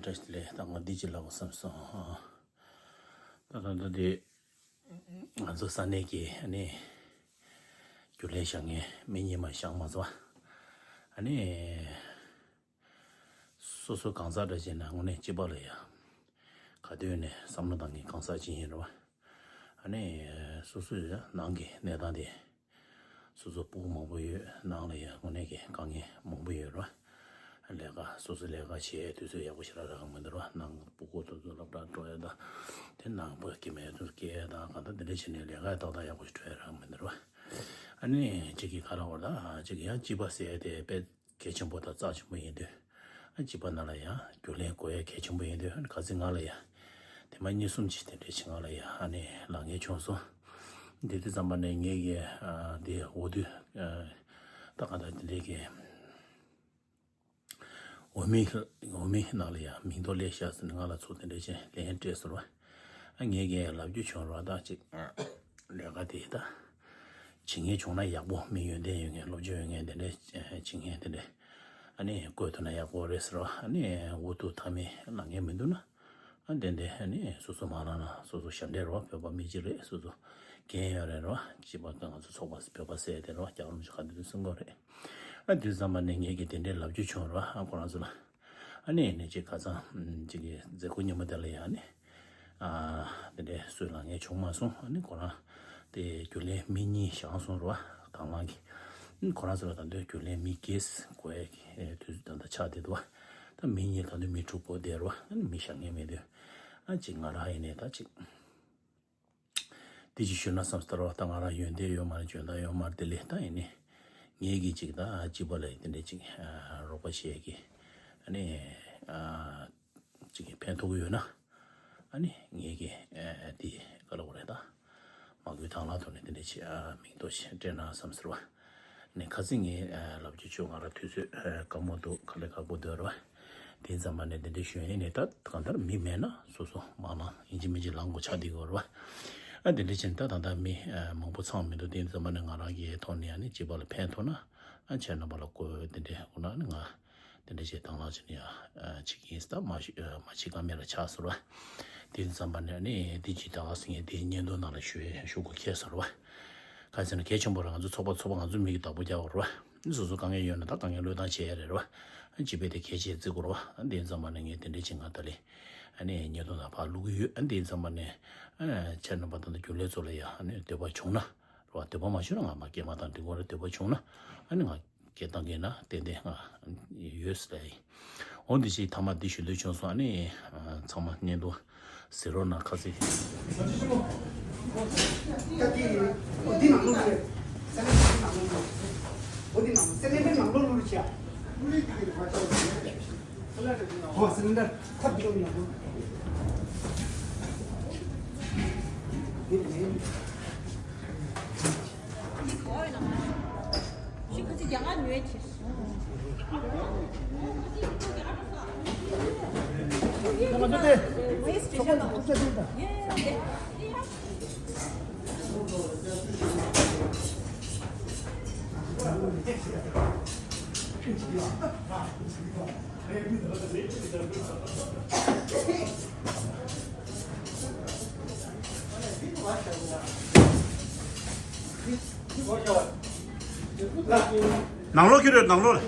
བཀྲ་ཤིས་བདེ་ལེགས། ད་ང་འདི་ཅིག་ལབ་དགོས་བསམ་སོང་། ད་ད་ད་འདི་ང་ཚོ་ས་གནས་ཀྱི་ཨ་ནི་རྒྱུན་ལས་བཞེངས་མཁན་མི་གཉིས་མ་བཞེངས་མ་ཚར། ཨ་ནི་སོ་སོ་གང་ཟག་འདྲ་བྱས་ན་དངོས་གནས་སྤྱི་པ་ལ་ཡ་ག་དུས་ནས་བསམ་བློ་བཏང་མཁན་གང་ཟག་ཅིག་ཡིན་རེད་བ། ཨ་ནི་སོ་སོའི་ཡ་ནང་གི་གནས་སྟངས་དེ། སོ་སོ་སྤུ་གུ་མང་པོ་ཡོད། ནང་ལ་ཡང་དངོས་གནས་ཀྱི་དཀའ་ངལ་མང་པོ་ཡོད་རེད། ལས་ཀ་སོ་སོ་ལས་ཀ་བྱེད་དུས་ཚོད་ཡག་པོ་ཞེ་དྲག་རག་གི་མི་འདུག་ར། ནང་སྤུ་གུ་དེ་ཚོ་སློབ་གྲྭ་འགྲོ་ཡ་དང་། དེ་ནང་པ་སྐྱེ་དམན་དེ་ཚོ་སྐྱེ་ཡ་དང་། གང་ལྟར་དེ་འདྲ་བྱས་ནས་ལས་ཀ་ཏག་ཏག་ཡག་པོ་ཞིག་འགྲོ་ཡ་རག་གི་མི་འདུག་ར། ཨ་ནི་གཅིག་གིས་ག་རེ་བར་ད་གཅིག་གིས་ཡང་སྤྱི་པ་ཟེར་ཡ་དེ་དཔེ་གལ་ཆེན་པོ་དང་རྩ་ཆེན་པོ་ཡིན་དུས། ཨ་སྤྱི་པ་ནང་ལ་ཡང་རྒྱུན་ལས་དགོས་ཡ་གལ་ཆེན་པོ་ཡིན་དུས། ཨ་ནི་ག་ཚོད་ང་ལ་ཡ་དེ་མ་གཉིས་གསུམ་ཅིག་དེ་འདྲས་ཅིག་ང་ལ་ཡ་ཨ་ནི་ལངས་མཁན་བྱུང་སོང་། དེ་དུས་ཙམ་པ་ནས་ངེད་ཀྱི་ཨ་དེ་འོ་དུས་ཨ་ད་ག་ད་དེ་འདྲས་ཀྱི་འོས་མི་འོས་མི་ནང་ལ་ཡ་མིང་ཐོ་སླེབས་ཤག་ཟེར་ནས་ང་ལ་ཚུར་དེ་འདྲས་ཅིག་ལན་སྤྲད་སོང་བ། ཨ་ངེད་ཀྱིས་ལབ་རྒྱུ་བྱུང་ར། ད་ཅིག་ལས་ཀ་དེ་ད་བྱེད་མཁན་བྱུང་ན་ཡག་པོ། མི་ཡོན་ཏན་ཡོད་མཁན་སློབ་སྦྱོང་ཡོད་མཁན་དེ་འདྲས་བྱེད་མཁན་དེ་འདྲས་ཨ་ནི་བསྐོས་ཐུབ་ན་ཡག་པོ་རེད་ཟེར་བ། ཨ་ནི་འོ་དུ་མཐའ་མའི་ལངས་མཁན་མི་འདུག་ན། ཨ་དེ་འདྲས་ཨ་ནི་སོ་སོ་མ་ལངས་ན་སོ་སོ་ཞབས་འདྲེན་རེད་བ། བོད་པ་མི་གཅིག་རེད། སོ་སོ་འགན་ཡོད་རེད་རེད་བ། སྤྱི་པ་ང་ཚོ་ཚོགས་པ་བོད་པ་ཟེར་དེ་རེད་བ། རྒྱ་གར་མི་ཆོས་ག་འདི་འདྲ་གསུང་གི་རེད། ཨ་དུས་ཙམ་པ་ནས་ངེད་ཀྱིས་དེ་འདྲའི་ལབ་རྒྱུ་བྱུང་ར། ཨ་ཁོ་རང་ཚོ་ལ། ཨ་ནི་ནི་ཅིག་ཁ་སང་ཅིག་གི་མཛད་སྒོ་ཉིན་མོ་དེ་ལ་ཡང་ནི། ཨ་དེ་འདྲའི་སུ་ལངས་མཁན་བྱུང་མ་སོང་། ཨ་ནི་ཁོ་རང་དེ་རྒྱུན་ལས་མི་གཉིས་བཞེངས་སོང་ར། དང་བླངས་ཀྱི། ཨ་ནི་ཁོ་རང་ཚོ་ལ་ད་དུང་རྒྱུན་ལས་མི་བརྒྱད་དགོས་ཡ་གི་དུས་ཚོད་ད་ལྟ་ཆགས་བསྡད་འདུག་བ། ད་མི་གཉིས་ད་དུང་མི་དྲུག་པོ་བསྡད་ར། ཨ་ནི་མི་བཞེངས་མཁན་མེད་དུས། ཨ་ཅིག་ང་རང་ཡིན་ནའི་ད་ཅིག་དེ་ཅིག་ཞུས་ན་བསམ་སྟེ་ར་བ། ད་ང་རང་ཡོན་ཏན་ཡོད་མ་རེད། འཇོན་ཐང་ཡོད་མ་རེད། དེ་ལས་ད་ཡིན་ནའི་ངེད་ཀྱིས་ཅིག་ད་སྤྱི་པ་ལ་དེ་འདྲའི་ཅིག་རོགས་པ་བྱེད་ཀྱི། ཨ་ནི་ཅིག་གི་ཕན་ཐོགས་ཀྱི་ཡོད་ན། ཨ་ནི་ངེད་ཀྱིས་དེ་ག་ལབ་དགོས་རེད། ད་མ་བསྐུལ་དང་བླངས་ཐོག་ནས་དེ་འདྲའི་ཅིག་མིང་ཐོ་ཞིག་སྤྲད་ན་བསམ་ཟེར་བ། ནས་ཁ་སང་ངས་ཨ་ལབ་རྒྱུ་བྱུང་། ང་རང་དུས་ཚོད་ཨ་དཀའ་མོ་འདུག་དཀའ་ལས་ཁག་པོ་འདུག་ར། དེ་ཙམ་པ་ནས་དེ་འདྲའི་ཞུ་ཡིན་ནས། ད་གང་ལྟར་མི་མེད་ན་སོ་སོ་མ་ལངས་ཡིན་གཅིག་མིན་གཅིག་ལངས་དགོས་ཆགས་བསྡད་ཀྱི་ཡོད་རེད་བ། ཨ་དེ་འདྲ་བྱས་ནས་ད་ད་ལྟ་མི་ཨ་མང་པོ་ཚང་མི་འདུག་དེ་ཙམ་པ་ནས་ང་རང་གི་ཐོག་ནས་ཨ་ནི་སྤྱི་པ་ལ་ཕན་ཐོགས་ན། ཨ་ཁྱེད་རྣམ་པ་ལ་བསྐོས་དེ་འདྲའི་འོ་ན་ནི་ང་དེ་འདྲ་བྱས་དང་བླངས་བྱས་ནས་ཡ་ཨ་བྱེད་ཀྱི་ཡིན། ད་མ་ཤི་ཨ་མ་བྱེད་ཀ་མེད་ལ་ཆགས་སོང་ར། དེ་ཙམ་པ་ནས་ནི་དེ་ཅི་ལྟ་བ་ཟེར་མཁན་དེ་བརྙན་ཐུང་ནང་ལ་ཞུ་ཡས་ཤོག་གུ་ཁྱེར་སོང་རེད་བ། ག་ཟེར་ན་གལ་ཆེན་པོ་རེད། ང་ཚོ་ཚོགས་པ་ཚོགས་པ་ང་ཚོ་མི་གི་བདག་པོ་རྒྱག་པ་རེད་བ། ནི་སོ་སོ་དཀའ་ངལ་ཡོད་ན་ད་དཀའ་ངལ་བློས་བཏང་བྱེད་ཡ་རེད་རེད་བ། སྤྱི་པའི་དེ་གལ་ཆེ་བརྩི་དགོས་རེད་བ། དེ་ཙམ་པ་ནས་ངས་དེ་འདྲའི་ཅིག་ང་ད་ལས་ནི་བརྙན་ཐུང་ནང་ཕར་བླུག་གི་ཡོད། དེ་ཙམ་པ་ནས་ཁྱེད་རྣམ་པ་ད་ལྟ་རྒྱུན་ལས་ཚོ་ལ་ཡ་ནི་འདོད་པ་བྱུང་ན་རེད་བ། འདོད་པ་མ་བྱུང་ན་ང་མ་སྐད་མ་བཏང་འགྲིག་གི་རེད། འདོད་པ་བྱུང་ན་ཨ་ནི་ང་སྐད་བཏང་གི་ན་ཏན་ཏན་ང་ཡོད་ཟེར་ཡིན། འོ་འདི་ཞིག་ཐ་མ་འདི་ཞུ་འདོད་བྱུང་སོང་། ཨ་ནི་ཚང་མ་བརྙན་ཐུང་གཟིགས་རོགས་གནང་། ཁ་ཚིག་ནང་ལོགས་ཁྱེར་ཡོད། ནང་ལོགས་ལ།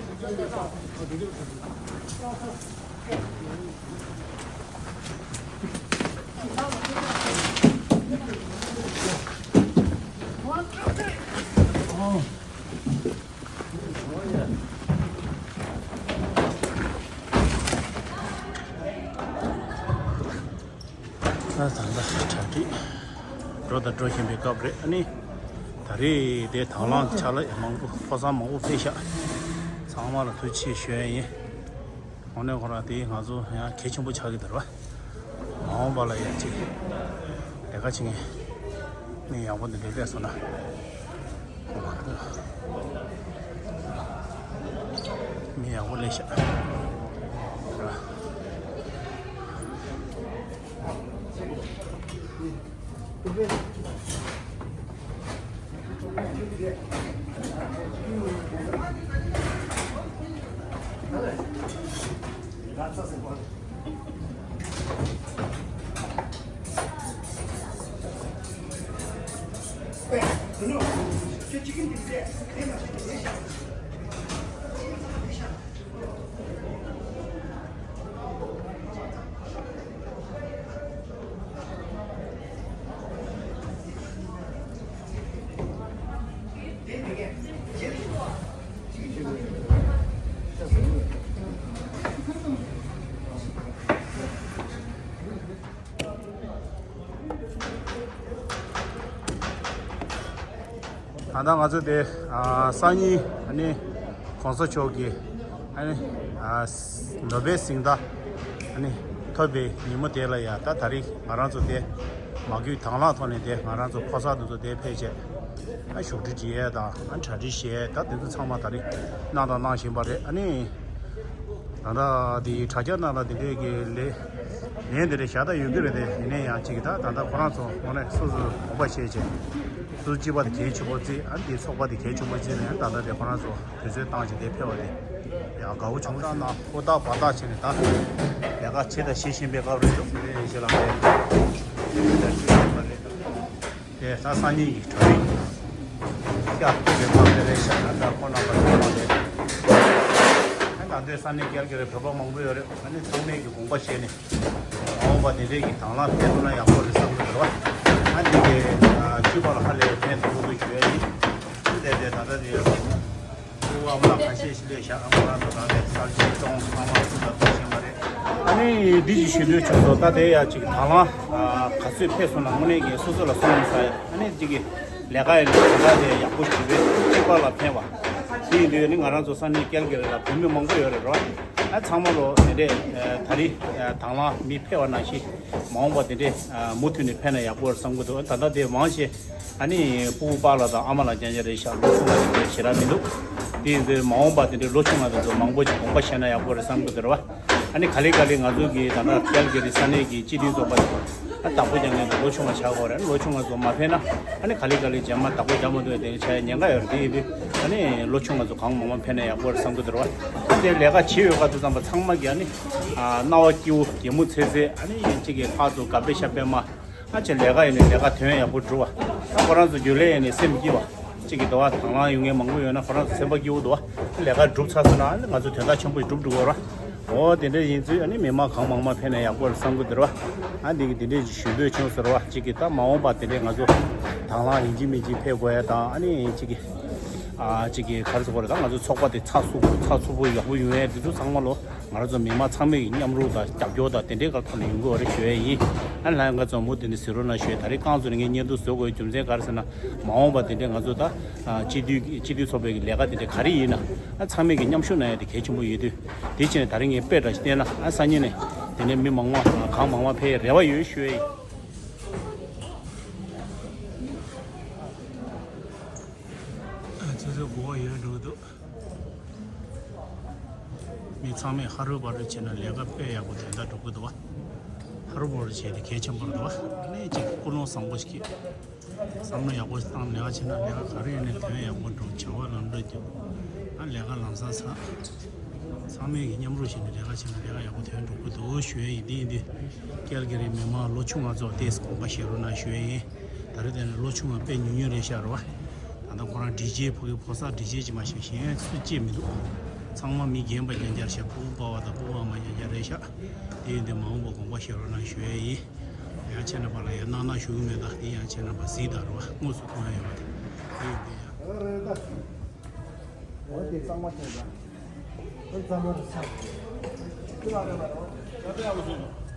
ད་ད་ལྟ་གྲ་སྒྲིག་འགྲོ་དང་འགྲོ་བཞིན་པའི་སྐབས་རེད། ཨ་ནི་ད་རེས་དེ་དང་བླངས་ཆ་ལ་མང་པོ་ཕོ་བསམ་མང་པོ་སྤེལ་ཤག་ཚང་མ་ལ་ཐུགས་རྗེ་ཆེ་ཞུ་ཡ་ཡིན། དངོས་གནས་ཁོ་རང་དེ་ང་ཚོ་ཡང་གལ་ཆེན་པོ་ཆགས་ཀྱི་འདུག་ར། མ་འོངས་པ་ལ་ཡང་ཅིག་ལས་ཀ་བྱེད་མཁན་མི་ཡག་པོ་འདི་འདྲ་སླེབས་སོང་ན། མི་ཡག་པོ་སླེབས་ཤག་ར། ད་ལྟ་ང་ཚོ་དེ་ཨ་སང་ཉིན་ཨ་ནི་གོང་ས་མཆོག་གི་ཨ་ནི་ཨ་ནོ་བེལ་གཟེངས་རྟགས་ཨ་ནི་ཐོབ་པའི་ཉིན་མོ་དེ་ལ་ཡ། ད་ད་རེས་ང་རང་ཚོ་དེ་མ་གུས་དང་བླངས་ཐོག་ནས་དེ་ང་རང་ཚོ་ཕོ་གསར་དེ་ཚོ་དེ་ཕེབས་བྱས་ཨ་བཞུགས་ཁྲི་བྲིས་ཡས་དང་ཨ་གྲ་སྒྲིག་བྱས་ད་དེ་ཚོ་ཚང་མ་ད་རེས་གནང་དང་གནང་བཞིན་པ་རེད། ཨ་ནི། ད་ལྟ་དེ་དྲ་རྒྱ་ནང་ལ་དེ་འདྲས་ཀྱི་ལས་ལན་དེ་འདྲས་བཞག་ད་ཡོད་ཀྱི་རེད་དེ། ཡིན་ན་ཡང་གཅིག་གི་ད་ད་ལྟ་ཁོ་རང་ཚོ་དངོས་གནས་སོ་སོའི་དགོངས་པ་བཞེས་བྱས་སོ་སོ་སྤྱི་པ་དེ་གལ་ཆེན་པོ་བརྩིས། ཨ་ནི་དེ་ཚོགས་པ་དེ་གལ་ཆེན་པོ་བརྩིས་ནས་ད་ལྟ་དེ་ཁོ་རང་ཚོ་དུས་ཚོད་བཏང་བྱས་དེ་ཕེབས་པ་དེ་ཡང་དགའ་བོ་བྱུང་། ད་ནང་ཧུར་ཐག་འབད་ཐག་བྱས་ནས་ད་ལས་ཀ་བྱེད་དང་བྱེད་བཞིན་པའི་སྐབས་རེད་འདུག་དེ་ཡིན་ཞེས་ལ་དེ་ད་ཅི་ཡོད་པ་རེད། དེ་ད་སང་ཉིན་གྱི་གྲ་སྒྲིག་ཤག་དེ་ཕར་དེ་རེད་ཤག་ད་ཁོ་རྣམ་པ་ཚོ་མ་རེད། ད་ལྟ་ས་གནས་རྒྱལ་གྱི་རེད། བོད་པ་མང་པོ་ཡོད་རེད། ཨ་ནི་ཚང་མས་ཀྱི་དགོངས་པ་བཞེས་ནས་མ་འོངས་པ་དེ་འདྲས་ཀྱི་དང་བླངས་ཕེབས་ཐུབ་ན་ཡག་པོ་རེད་བསམ་གྱི་འདུག་ར། ཨ་འདི་གའི་སྤྱི་པ་ལ་ཧ་ལས་ཕན་ཐོགས་འདུག་ཞུ་ཡ་ཡིན། དེ་དེ་ད་ལྟ་དེ་ཡོད་རེད། ཨ་མ་ལགས་ཁ་ཤས་ཤིག་སླེབས་ཤག་ཨ་མ་ལགས་ཚོ་ད་ལྟའི་གསར་འགྱུར་སྟོང་ཚང་མ་ཚུར་ལ་ཐུག་བཞིན་པ་རེད། ཨ་ནི་འདི་ཅིག་ཞུ་འདོད་བྱུང་སོང་། ད་དེ་ཡ་ཅིག་དང་བླངས་ག་ཚོད་ཕེབས་སོང་ན་དངོས་གནས་ཀྱི་སོ་སོ་ལ་སོང་ས་ཡ། ཨ་ནི་ཅིག་གི་ལས་ཀ་ཡི་ལས་ཀ་དེ་ཡག་པོ་ཞིག་རེད། སྤྱི་པ་ལ་ཕན་པ་དེ་ཡིན་དུས་ནི་ང་རང་ཚོ་ས་གནས་རྒྱལ་གྱི་རེད་ལ་བོད་མི་མང་པོ་ཡོད་རེད་རོ། ཨ་ཚང་མ་ལོ་དེ་འདྲས་ད་རེས་དང་བླངས་མི་ཕེབས་པ་ནང་བཞིན་མ་འོངས་པ་དེ་འདྲས་མུ་མཐུད་ནས་ཕེབས་ན་ཡག་པོ་རེད་བསམ་གྱི་འདུག་ད་ལྟ་དེ་མང་ཆེ་ཨ་ནི་སྤུ་གུ་པཱ་ལགས་དང་ཨ་མ་ལགས་རྐྱང་རྐྱང་རེད་ཤག་ལོ་ཆུང་བ་དེ་འདྲ་ཞེ་དྲག་མི་འདུག་དེ་ཡིན་དུས་མ་འོངས་པ་དེ་འདྲའི་ལོ་ཆུང་བ་དེ་ཚོ་མང་པོ་ཅིག་དགོངས་པ་བཞེས་ན་ཡག་པོ་རེད་བསམ་གྱི་འདུག་རེད་བ། ཨ་ནི་ག་ལེ་ག་ལེ་ང་ཚོ་གི་ད་ལྟ་ཀལ་ག་རི་ས་གནས་ཀྱི་སྤྱི་འཐུས་ཚོགས་པ་དེ་ཨ་བདག་པོ་རྒྱག་མཁན་དང་ལོ་ཆུང་བ་ཆགས་དགོས་རེད། ལོ་ཆུང་བ་ཚོ་མ་ཕེབས་ན་ཨ་ནི་ག་ལེ་ག་ལེ་རྗེས་མ་བདག་པོ་རྒྱག་མ་ཐུབ་པའི་དེ་རིང་ཆགས་ཉེན་ཁ་ཡོད་རེད། དེ་ཡིན་དུས་ཨ་ནི་ལོ་ཆུང་བ་ཚོ་གང་མང་མང་ཕེབས་ན་ཡག་པོ་རེད་བསམ་གི་འདུག་ར་བ། ཨ་དེ་ལས་ཀ་བྱེད་ཡོད་ག་དུས་ཙམ་པ་ཚང་མ་གི་ཨ་ནི་ཨ་རྣ་བ་སྐྱིད་པོ་གད་མོ་ཚེ་ཚེ་ཨ་ནི་གཅིག་གི་ཕར་ཚུར་དགའ་པོ་ཤ་པད་མ། ཨ་ཅེ་ལས་ཀ་ཡིན་ནས་ལས་ཀ་དོན་ཡག་པོ་སྒྲུབ་པ། ཨ་ཁོ་རང་ཚོ་རྒྱུན་ལས་ཡིན་ནས་སེམས་སྐྱིད་པ། གཅིག་གི་དོ་བ་དང་བླངས་ཡོང་མཁན་མང་པོ་ཡོད་ན་ཁོ་རང་ཚོ་སེམས་པ་སྐྱིད་པོ་འདུག་བ། ལས་ཀ་སྒྲུབ་ཚར་སོང་ན་ཨ་ནི་ང་ཚོ་དོན་དག་ཆེན་པོ་ཞིག་སྒྲུབ་འགྲོ་གི་རེད་བ། འོ་དེ་འདྲ་ཡིན་ཚུལ་ཨ་ནི་མི་མང་གང་མང་མང་ཕེབས་ན་ཡག་པོ་རེད་བསམ་གི་འདུག་ར་བ། ཨ་འདི་གི་འདི་འདྲས་ཀྱི་ཞུ་འདོད་བྱུང་ཟེར་བ། གཅིག་གི་ད་མ་འོངས་པ་དེ་འདྲས་ང་ཚོ་དང་བླངས་ཡིན་གཅིག་མིན་གཅིག་ཕེབས་དགོས་ཡ་དང་ཨ་ནི་གཅིག་གི་ཨ་གཅིག་གི་ག་རེ་ཟེར་དགོས་རེད། ད་ང་ཚོ་ཚོགས་པ་དེ་ཚགས་ཚུད་པོ་ཚགས་ཚུད་པོ་ཡག་པོ་ཡོང་ཡ་དེ་ཚོ་ཚང་མ་ལོ། ང་རང་ཚོ་མི་མང་ཚང་མའི་མཉམ་རུབ་དང་རྒྱབ་སྐྱོར་དང་དེ་འདྲའི་སྐོར་ཐོག་ནས་ཡོང་དགོས་རེད་ཞུ་ཡ་ཡིན། ཨ་ལྷན་རྒྱས་ཚོ་མུ་མཐུད་ནས་གཟིགས་རོགས་གནང་ཞུ་ཡ། ད་རེས་རྐང་བཙུགས་ནས་ངས་བརྙན་ཐུང་བཟོ་དགོས་རྒྱུ་མཚན་ག་རེ་ཟེར་ན། མ་འོངས་པ་དེ་འདྲའི་ང་ཚོ་ད་སྤྱི་འཐུས་སྤྱི་འཐུས་ཚོགས་པའི་ལས་ཀ་དེ་འདྲ་ག་རེ་ཡིན་ན་ཨ་ཚང་མས་ཀྱི་མཉམ་ཞུགས་གནང་ཡ་དེ་གལ་ཆེན་པོ་ཡོད་དུས། དེ་བྱས་ནས་ད་རེས་ངས་དཔེ་འདྲ་ཞིག་བསྟན་ན་ཨ་སང་ཉིན་ནས་དེ་ནས་མི་མང་མང་གང་མང་མང་ཕེབས་ཡ་རེ་བ་ཡོད་ཞུ་ཡ་ཡིན། ཚོད་ཚོད་གོ་བ་ཡོད་འགྲོ་གི་འདུག་མི་ཚང་མས་ཧ་རུ་བ་རུ་བྱས་ན་ལས་ཀ་དཔེ་ཡག་པོ་དོན་དག་སྒྲུབ་ཀྱི་འདུག་བ། ཧ་རུ་བ་རུ་བྱས་ཏེ་གལ་ཆེན་པོ་རེད་འདུག་བ། ཨ་ནི་ཅིག་ཀུན་སློང་བཟང་པོ་ཞིག་གིས་བསམ་བློ་ཡག་པོ་ཞིག་བཏང་ལས་ཀ་བྱས་ན་ལས་ཀ་ག་རེ་ཡིན་ནའི་དོན་ཡག་པོ་འགྲུབ། བྱ་བ་ལམ་འགྲོ་རྒྱུ། ཨ་ལས་ཀ་ལམ་སང་ཚར། ཚང་མས་ཀྱི་མཉམ་རུབ་བྱས་ནས་ལས་ཀ་བྱས་ན་ལས་ཀ་ཡག་པོ་དོན་འགྲུབ་ཀྱི་འདུག་ཞུ་ཡ་ཡིན། དེ་ཡིན་དུས་ཀལ་ག་རི་མི་མང་ལོ་ཆུང་བ་ཚོ་ཏོག་ཙམ་དགོངས་པ་བཞེས་རོགས་གནང་ཞུ་ཡ་ཡིན། ད་རེས་དེ་ནས་ལོ་ཆུང་བ་དཔེ་ཉུང་ཉུང་རེད་ཤག་རེད་བ། ད་ལྟ་ཁོ་རང་འབྲི་ཆེ་ཕ་གི་ཕོ་གསར་འབྲི་ཆེ་ཅིག་མ་གཏོགས་གཞན་སུ་སྐྱེས་མི་འདུག་ཚང་མ་མི་རྒན་པ་རྐྱང་རྐྱང་ཤག་ཕྲུ་གུ་པ་བ་དང་ཕྲུ་གུ་པ་མ་རྐྱང་རྐྱང་རེད་ཤག་དེ་ཡིན་དུས་མ་འོངས་པ་དགོངས་པ་བཞེས་རོགས་གནང་ཞུ་ཡ་ཡིན། ཡང་ཁྱེད་རྣམ་པ་ལ་ཡང་གནང་གནང་ཞུ་གི་མེད། ད་དེ་ཡང་ཁྱེད་རྣམ་པ་གཟིགས་དང་རེད་བ། དངོས་སུ་མཐོང་ཡ་ཡོད་པ་དེ་དེ་ཡིན་དུས་ཡང་། འོ་དེ་གཙང་མ་ཐོན་པ། འོ་གཙང་མ་རུ་ཆགས།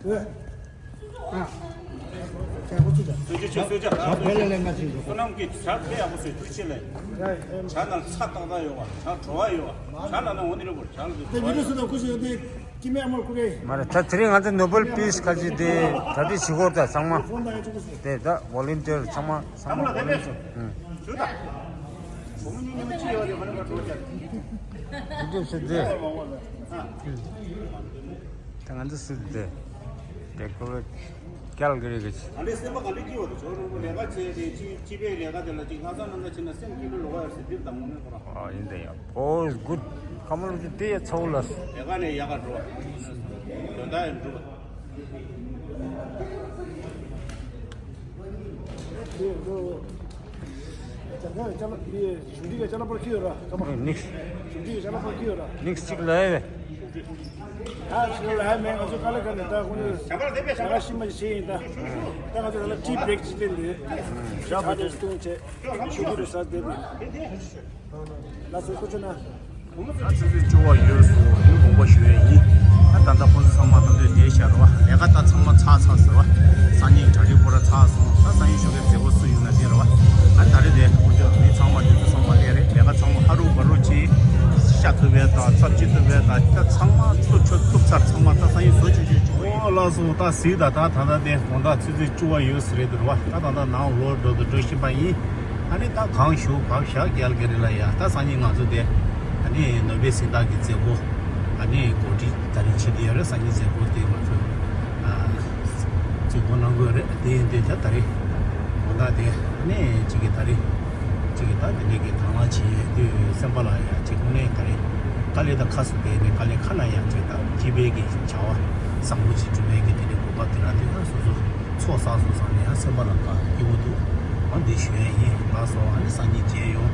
འོ། ཨ། ཇ་ཁོ་ཚུ་ཇ། སུ་ཇ་ཆུ་སུ་ཇ། ཇ་ཕེ་ལེ་ལེ་ང་ཚུ་ཇ། བསོད་ནམས་ཀྱི་ཇ་དཔེ་ཡག་པོ་བཟོས། ཐུགས་རྗེ་ཆེ་ལེ། ཇ་ནང་ཚྭ་ཏག་ཏག་ཡོད་པ། ཇ་བྲོ་བ་ཡོད་པ། ཇ་ལ་ན་འོ་ནི་རེ་བོར་ཇ་ལ་དུ་དེ་བྲོ་བ་མི་ཡོད། སུ་དང་ཁུ་སུ་ཡོད་དེ་ཀི་མེ་ཨ་མར་ཁུ་རེ། མ་རེད། ད་དེ་རིང་ང་ཚོ་ནོ་བེལ་པིས་ཁ་ཅིག་དེ་གྲ་སྒྲིག་བྱེད་སྐོར་དང་ཚང་མ། ཕོན་དང་ཡ་ཆུ་ཁུ་སུ། དེ་ད་ཝོ་ལན་ཊི་ཡར་ཚང་མ་ཚང་མ་ཝོ་ལན་ཊི་ཡར། ཨུ། ཇུ་ད། བུ་མོ་གཉིས་གཉིས་མ་གཅིག་ཡོད་རེད། ཁོ་ནི་མ་འགྲོ་བྱ། དེ་འདྲ་ཟེར་ཏེ། ད་ང་ཚོ་ཟེར་ཏེ། དེ་ཁོ་ཀལ་ག་རི་གི། ཨ་ནི་སེམས་པ་ག་འདྲ་སྐྱིད་པ་འདུག་ཇོ་རོང་པོ་ལས་ཀ་བྱས་ཏེ་སྤྱི་སྤྱི་པའི་ལས་ཀ་དེ་ལ་ཅིག་ལྷག་བསམ་རྣམ་དག་བྱས་ན་སེམས་སྐྱིད་པོ་ལོག་ཡོད་ཟེར་འདིར་དང་མོ་མེད་ཁོ་རང་། ཨ་ཡིན་ད་ཡ། Oh, it's good. ཁ་མ་ལོ་ཅི་དེ་ཡ་ཚ་བོ་ལ། ལས་ཀ་ནས་ཡག་ག་འགྲོ་བ། དོན་དག་ཡང་འགྲུབ་པ། ནིག་སི། ནིག་སི་གཅིག་ལ་ཨེ་བས། ད་ཞིག་ལ་ཧ་མེད། ང་ཚོ་དཀའ་ལས་ཁག་ནས་ད་ཁོང་ཚོས་ཞག་ཤི་མ་ཞིག་བྱས་ཡིན་ད། ད་ང་ཚོ་ད་ལ་ཏི་བྷེག་ཅིག་སྟེར་འདུག་ཞག་པོ་དེ་བཏུང་བྱས་ཞུ་གི་རེད་ཟེར་བསྡད་འདུག་ལགས་སོ། ཐུགས་རྗེ་གནང་། ད་ཆུ་ཚོད་བཅུ་པ་ཡོལ་སོང་། ཡུལ་དགོངས་པ་ཞུ་ཡས་ཡིན། ད་ད་ལྟ་ཁོང་ཚོ་ཚང་མ་ད་ལྟ་བསྡད་བཞག་རེད་བ། ལས་ཀ་ད་ཚང་མ་ཚར་ཚར་ཟེར་བ། སང་ཉིན་གྲ་སྒྲིག་པོ་ར་ཚར་སོང་། ད་སང་ཉིན་ཞོགས་ཀའི་མཛད་སྒོ་སུ་ཡོད་ན་དེ་རེད་བ། ཨ་ད་རེས་དེ་ཁོང་ཚོ་མི་ཚང་མ་དེ་ཚོ་ཚང་མ་སླེབས་རེད། ལས་ཀ་ཚང་མ་ཧ་རུ་བ་རུ་བྱས། ཤ་ཐུབ་པས་དང་ཚབ་ཅི་ཐུབ་པས་དང་། ད་ཚང་མ་ཐུབ་ཆོག་ཐུབ་ཚར་ཚང་མ་ད་སང་ཉིན་བཟོ་ཆོག་ཆོག་ཆོག་ཡིན། ཨོ་ལགས་སོ། ད་གཟིགས་དང་། ད་ད་ལྟ་དེ་དགོང་དག་ཆུ་ཚོད་བཅུ་པ་ཡོལ་ཟིན་རེད་འདུག་རེད་བ། ད་ད་ལྟ་ནང་ལོག་འགྲོ་དང་འགྲོ་བཞིན་པ་ཡིན། ཨ་ནི་ད་གང་བཞུགས་བབས་བཞག་རྒྱལ་ག་རི་ལ་ཡ། ད་སང་ཉིན་ང་ཚོ་དེ་ཨ་ནི་ནོ་བེལ་གཟེངས་རྟགས་ཀྱི་མཛད་སྒོ་ཨ་ནི་གོ་སྒྲིག་ད་རིང་བྱེད་དེ་ཡོད་རེད། སང་ཉིན་མཛད་སྒོ་དེ་ང་ཚོ་ཨ་གཟིགས་སྐོར་གནང་དགོས་རེད། དེ་ཡིན་དུས་ད་ད་རེས་དགོང་དག་དེ་ཨ་ནི་གཅིག་གི་ད་རེས་གཅིག་གི་ད་དེ་འདྲས་ཀྱི་དང་བླངས་བྱེད་དུས་སེམས་པ་ལ་ཡ་གཅིག་དངོས་གནས་ད་རེས་དཀའ་ལས་ད་ཁ་སུ་བསྡད་ནས་དཀའ་ལས་ཁ་ན་ཡ་གཅིག་ད་སྤྱི་པའི་གི་བྱ་བ་བཟང་པོ་ཅིག་སྒྲུབ་པའི་གི་དེ་འདྲས་གོ་སྐབས་དེ་རག་དུས་ད་སོ་སོ་ཚོགས་བསགས་སོང་བསམ་ནས་ཡང་སེམས་པ་ལ་དགའ་སྐྱིད་པོ་འདུག་ཨ་འདི་ཞུ་ཡས་ཡིན། ལགས་སོ། ཨ་ནི་སང་ཉིན་མཇལ་ཡོང་།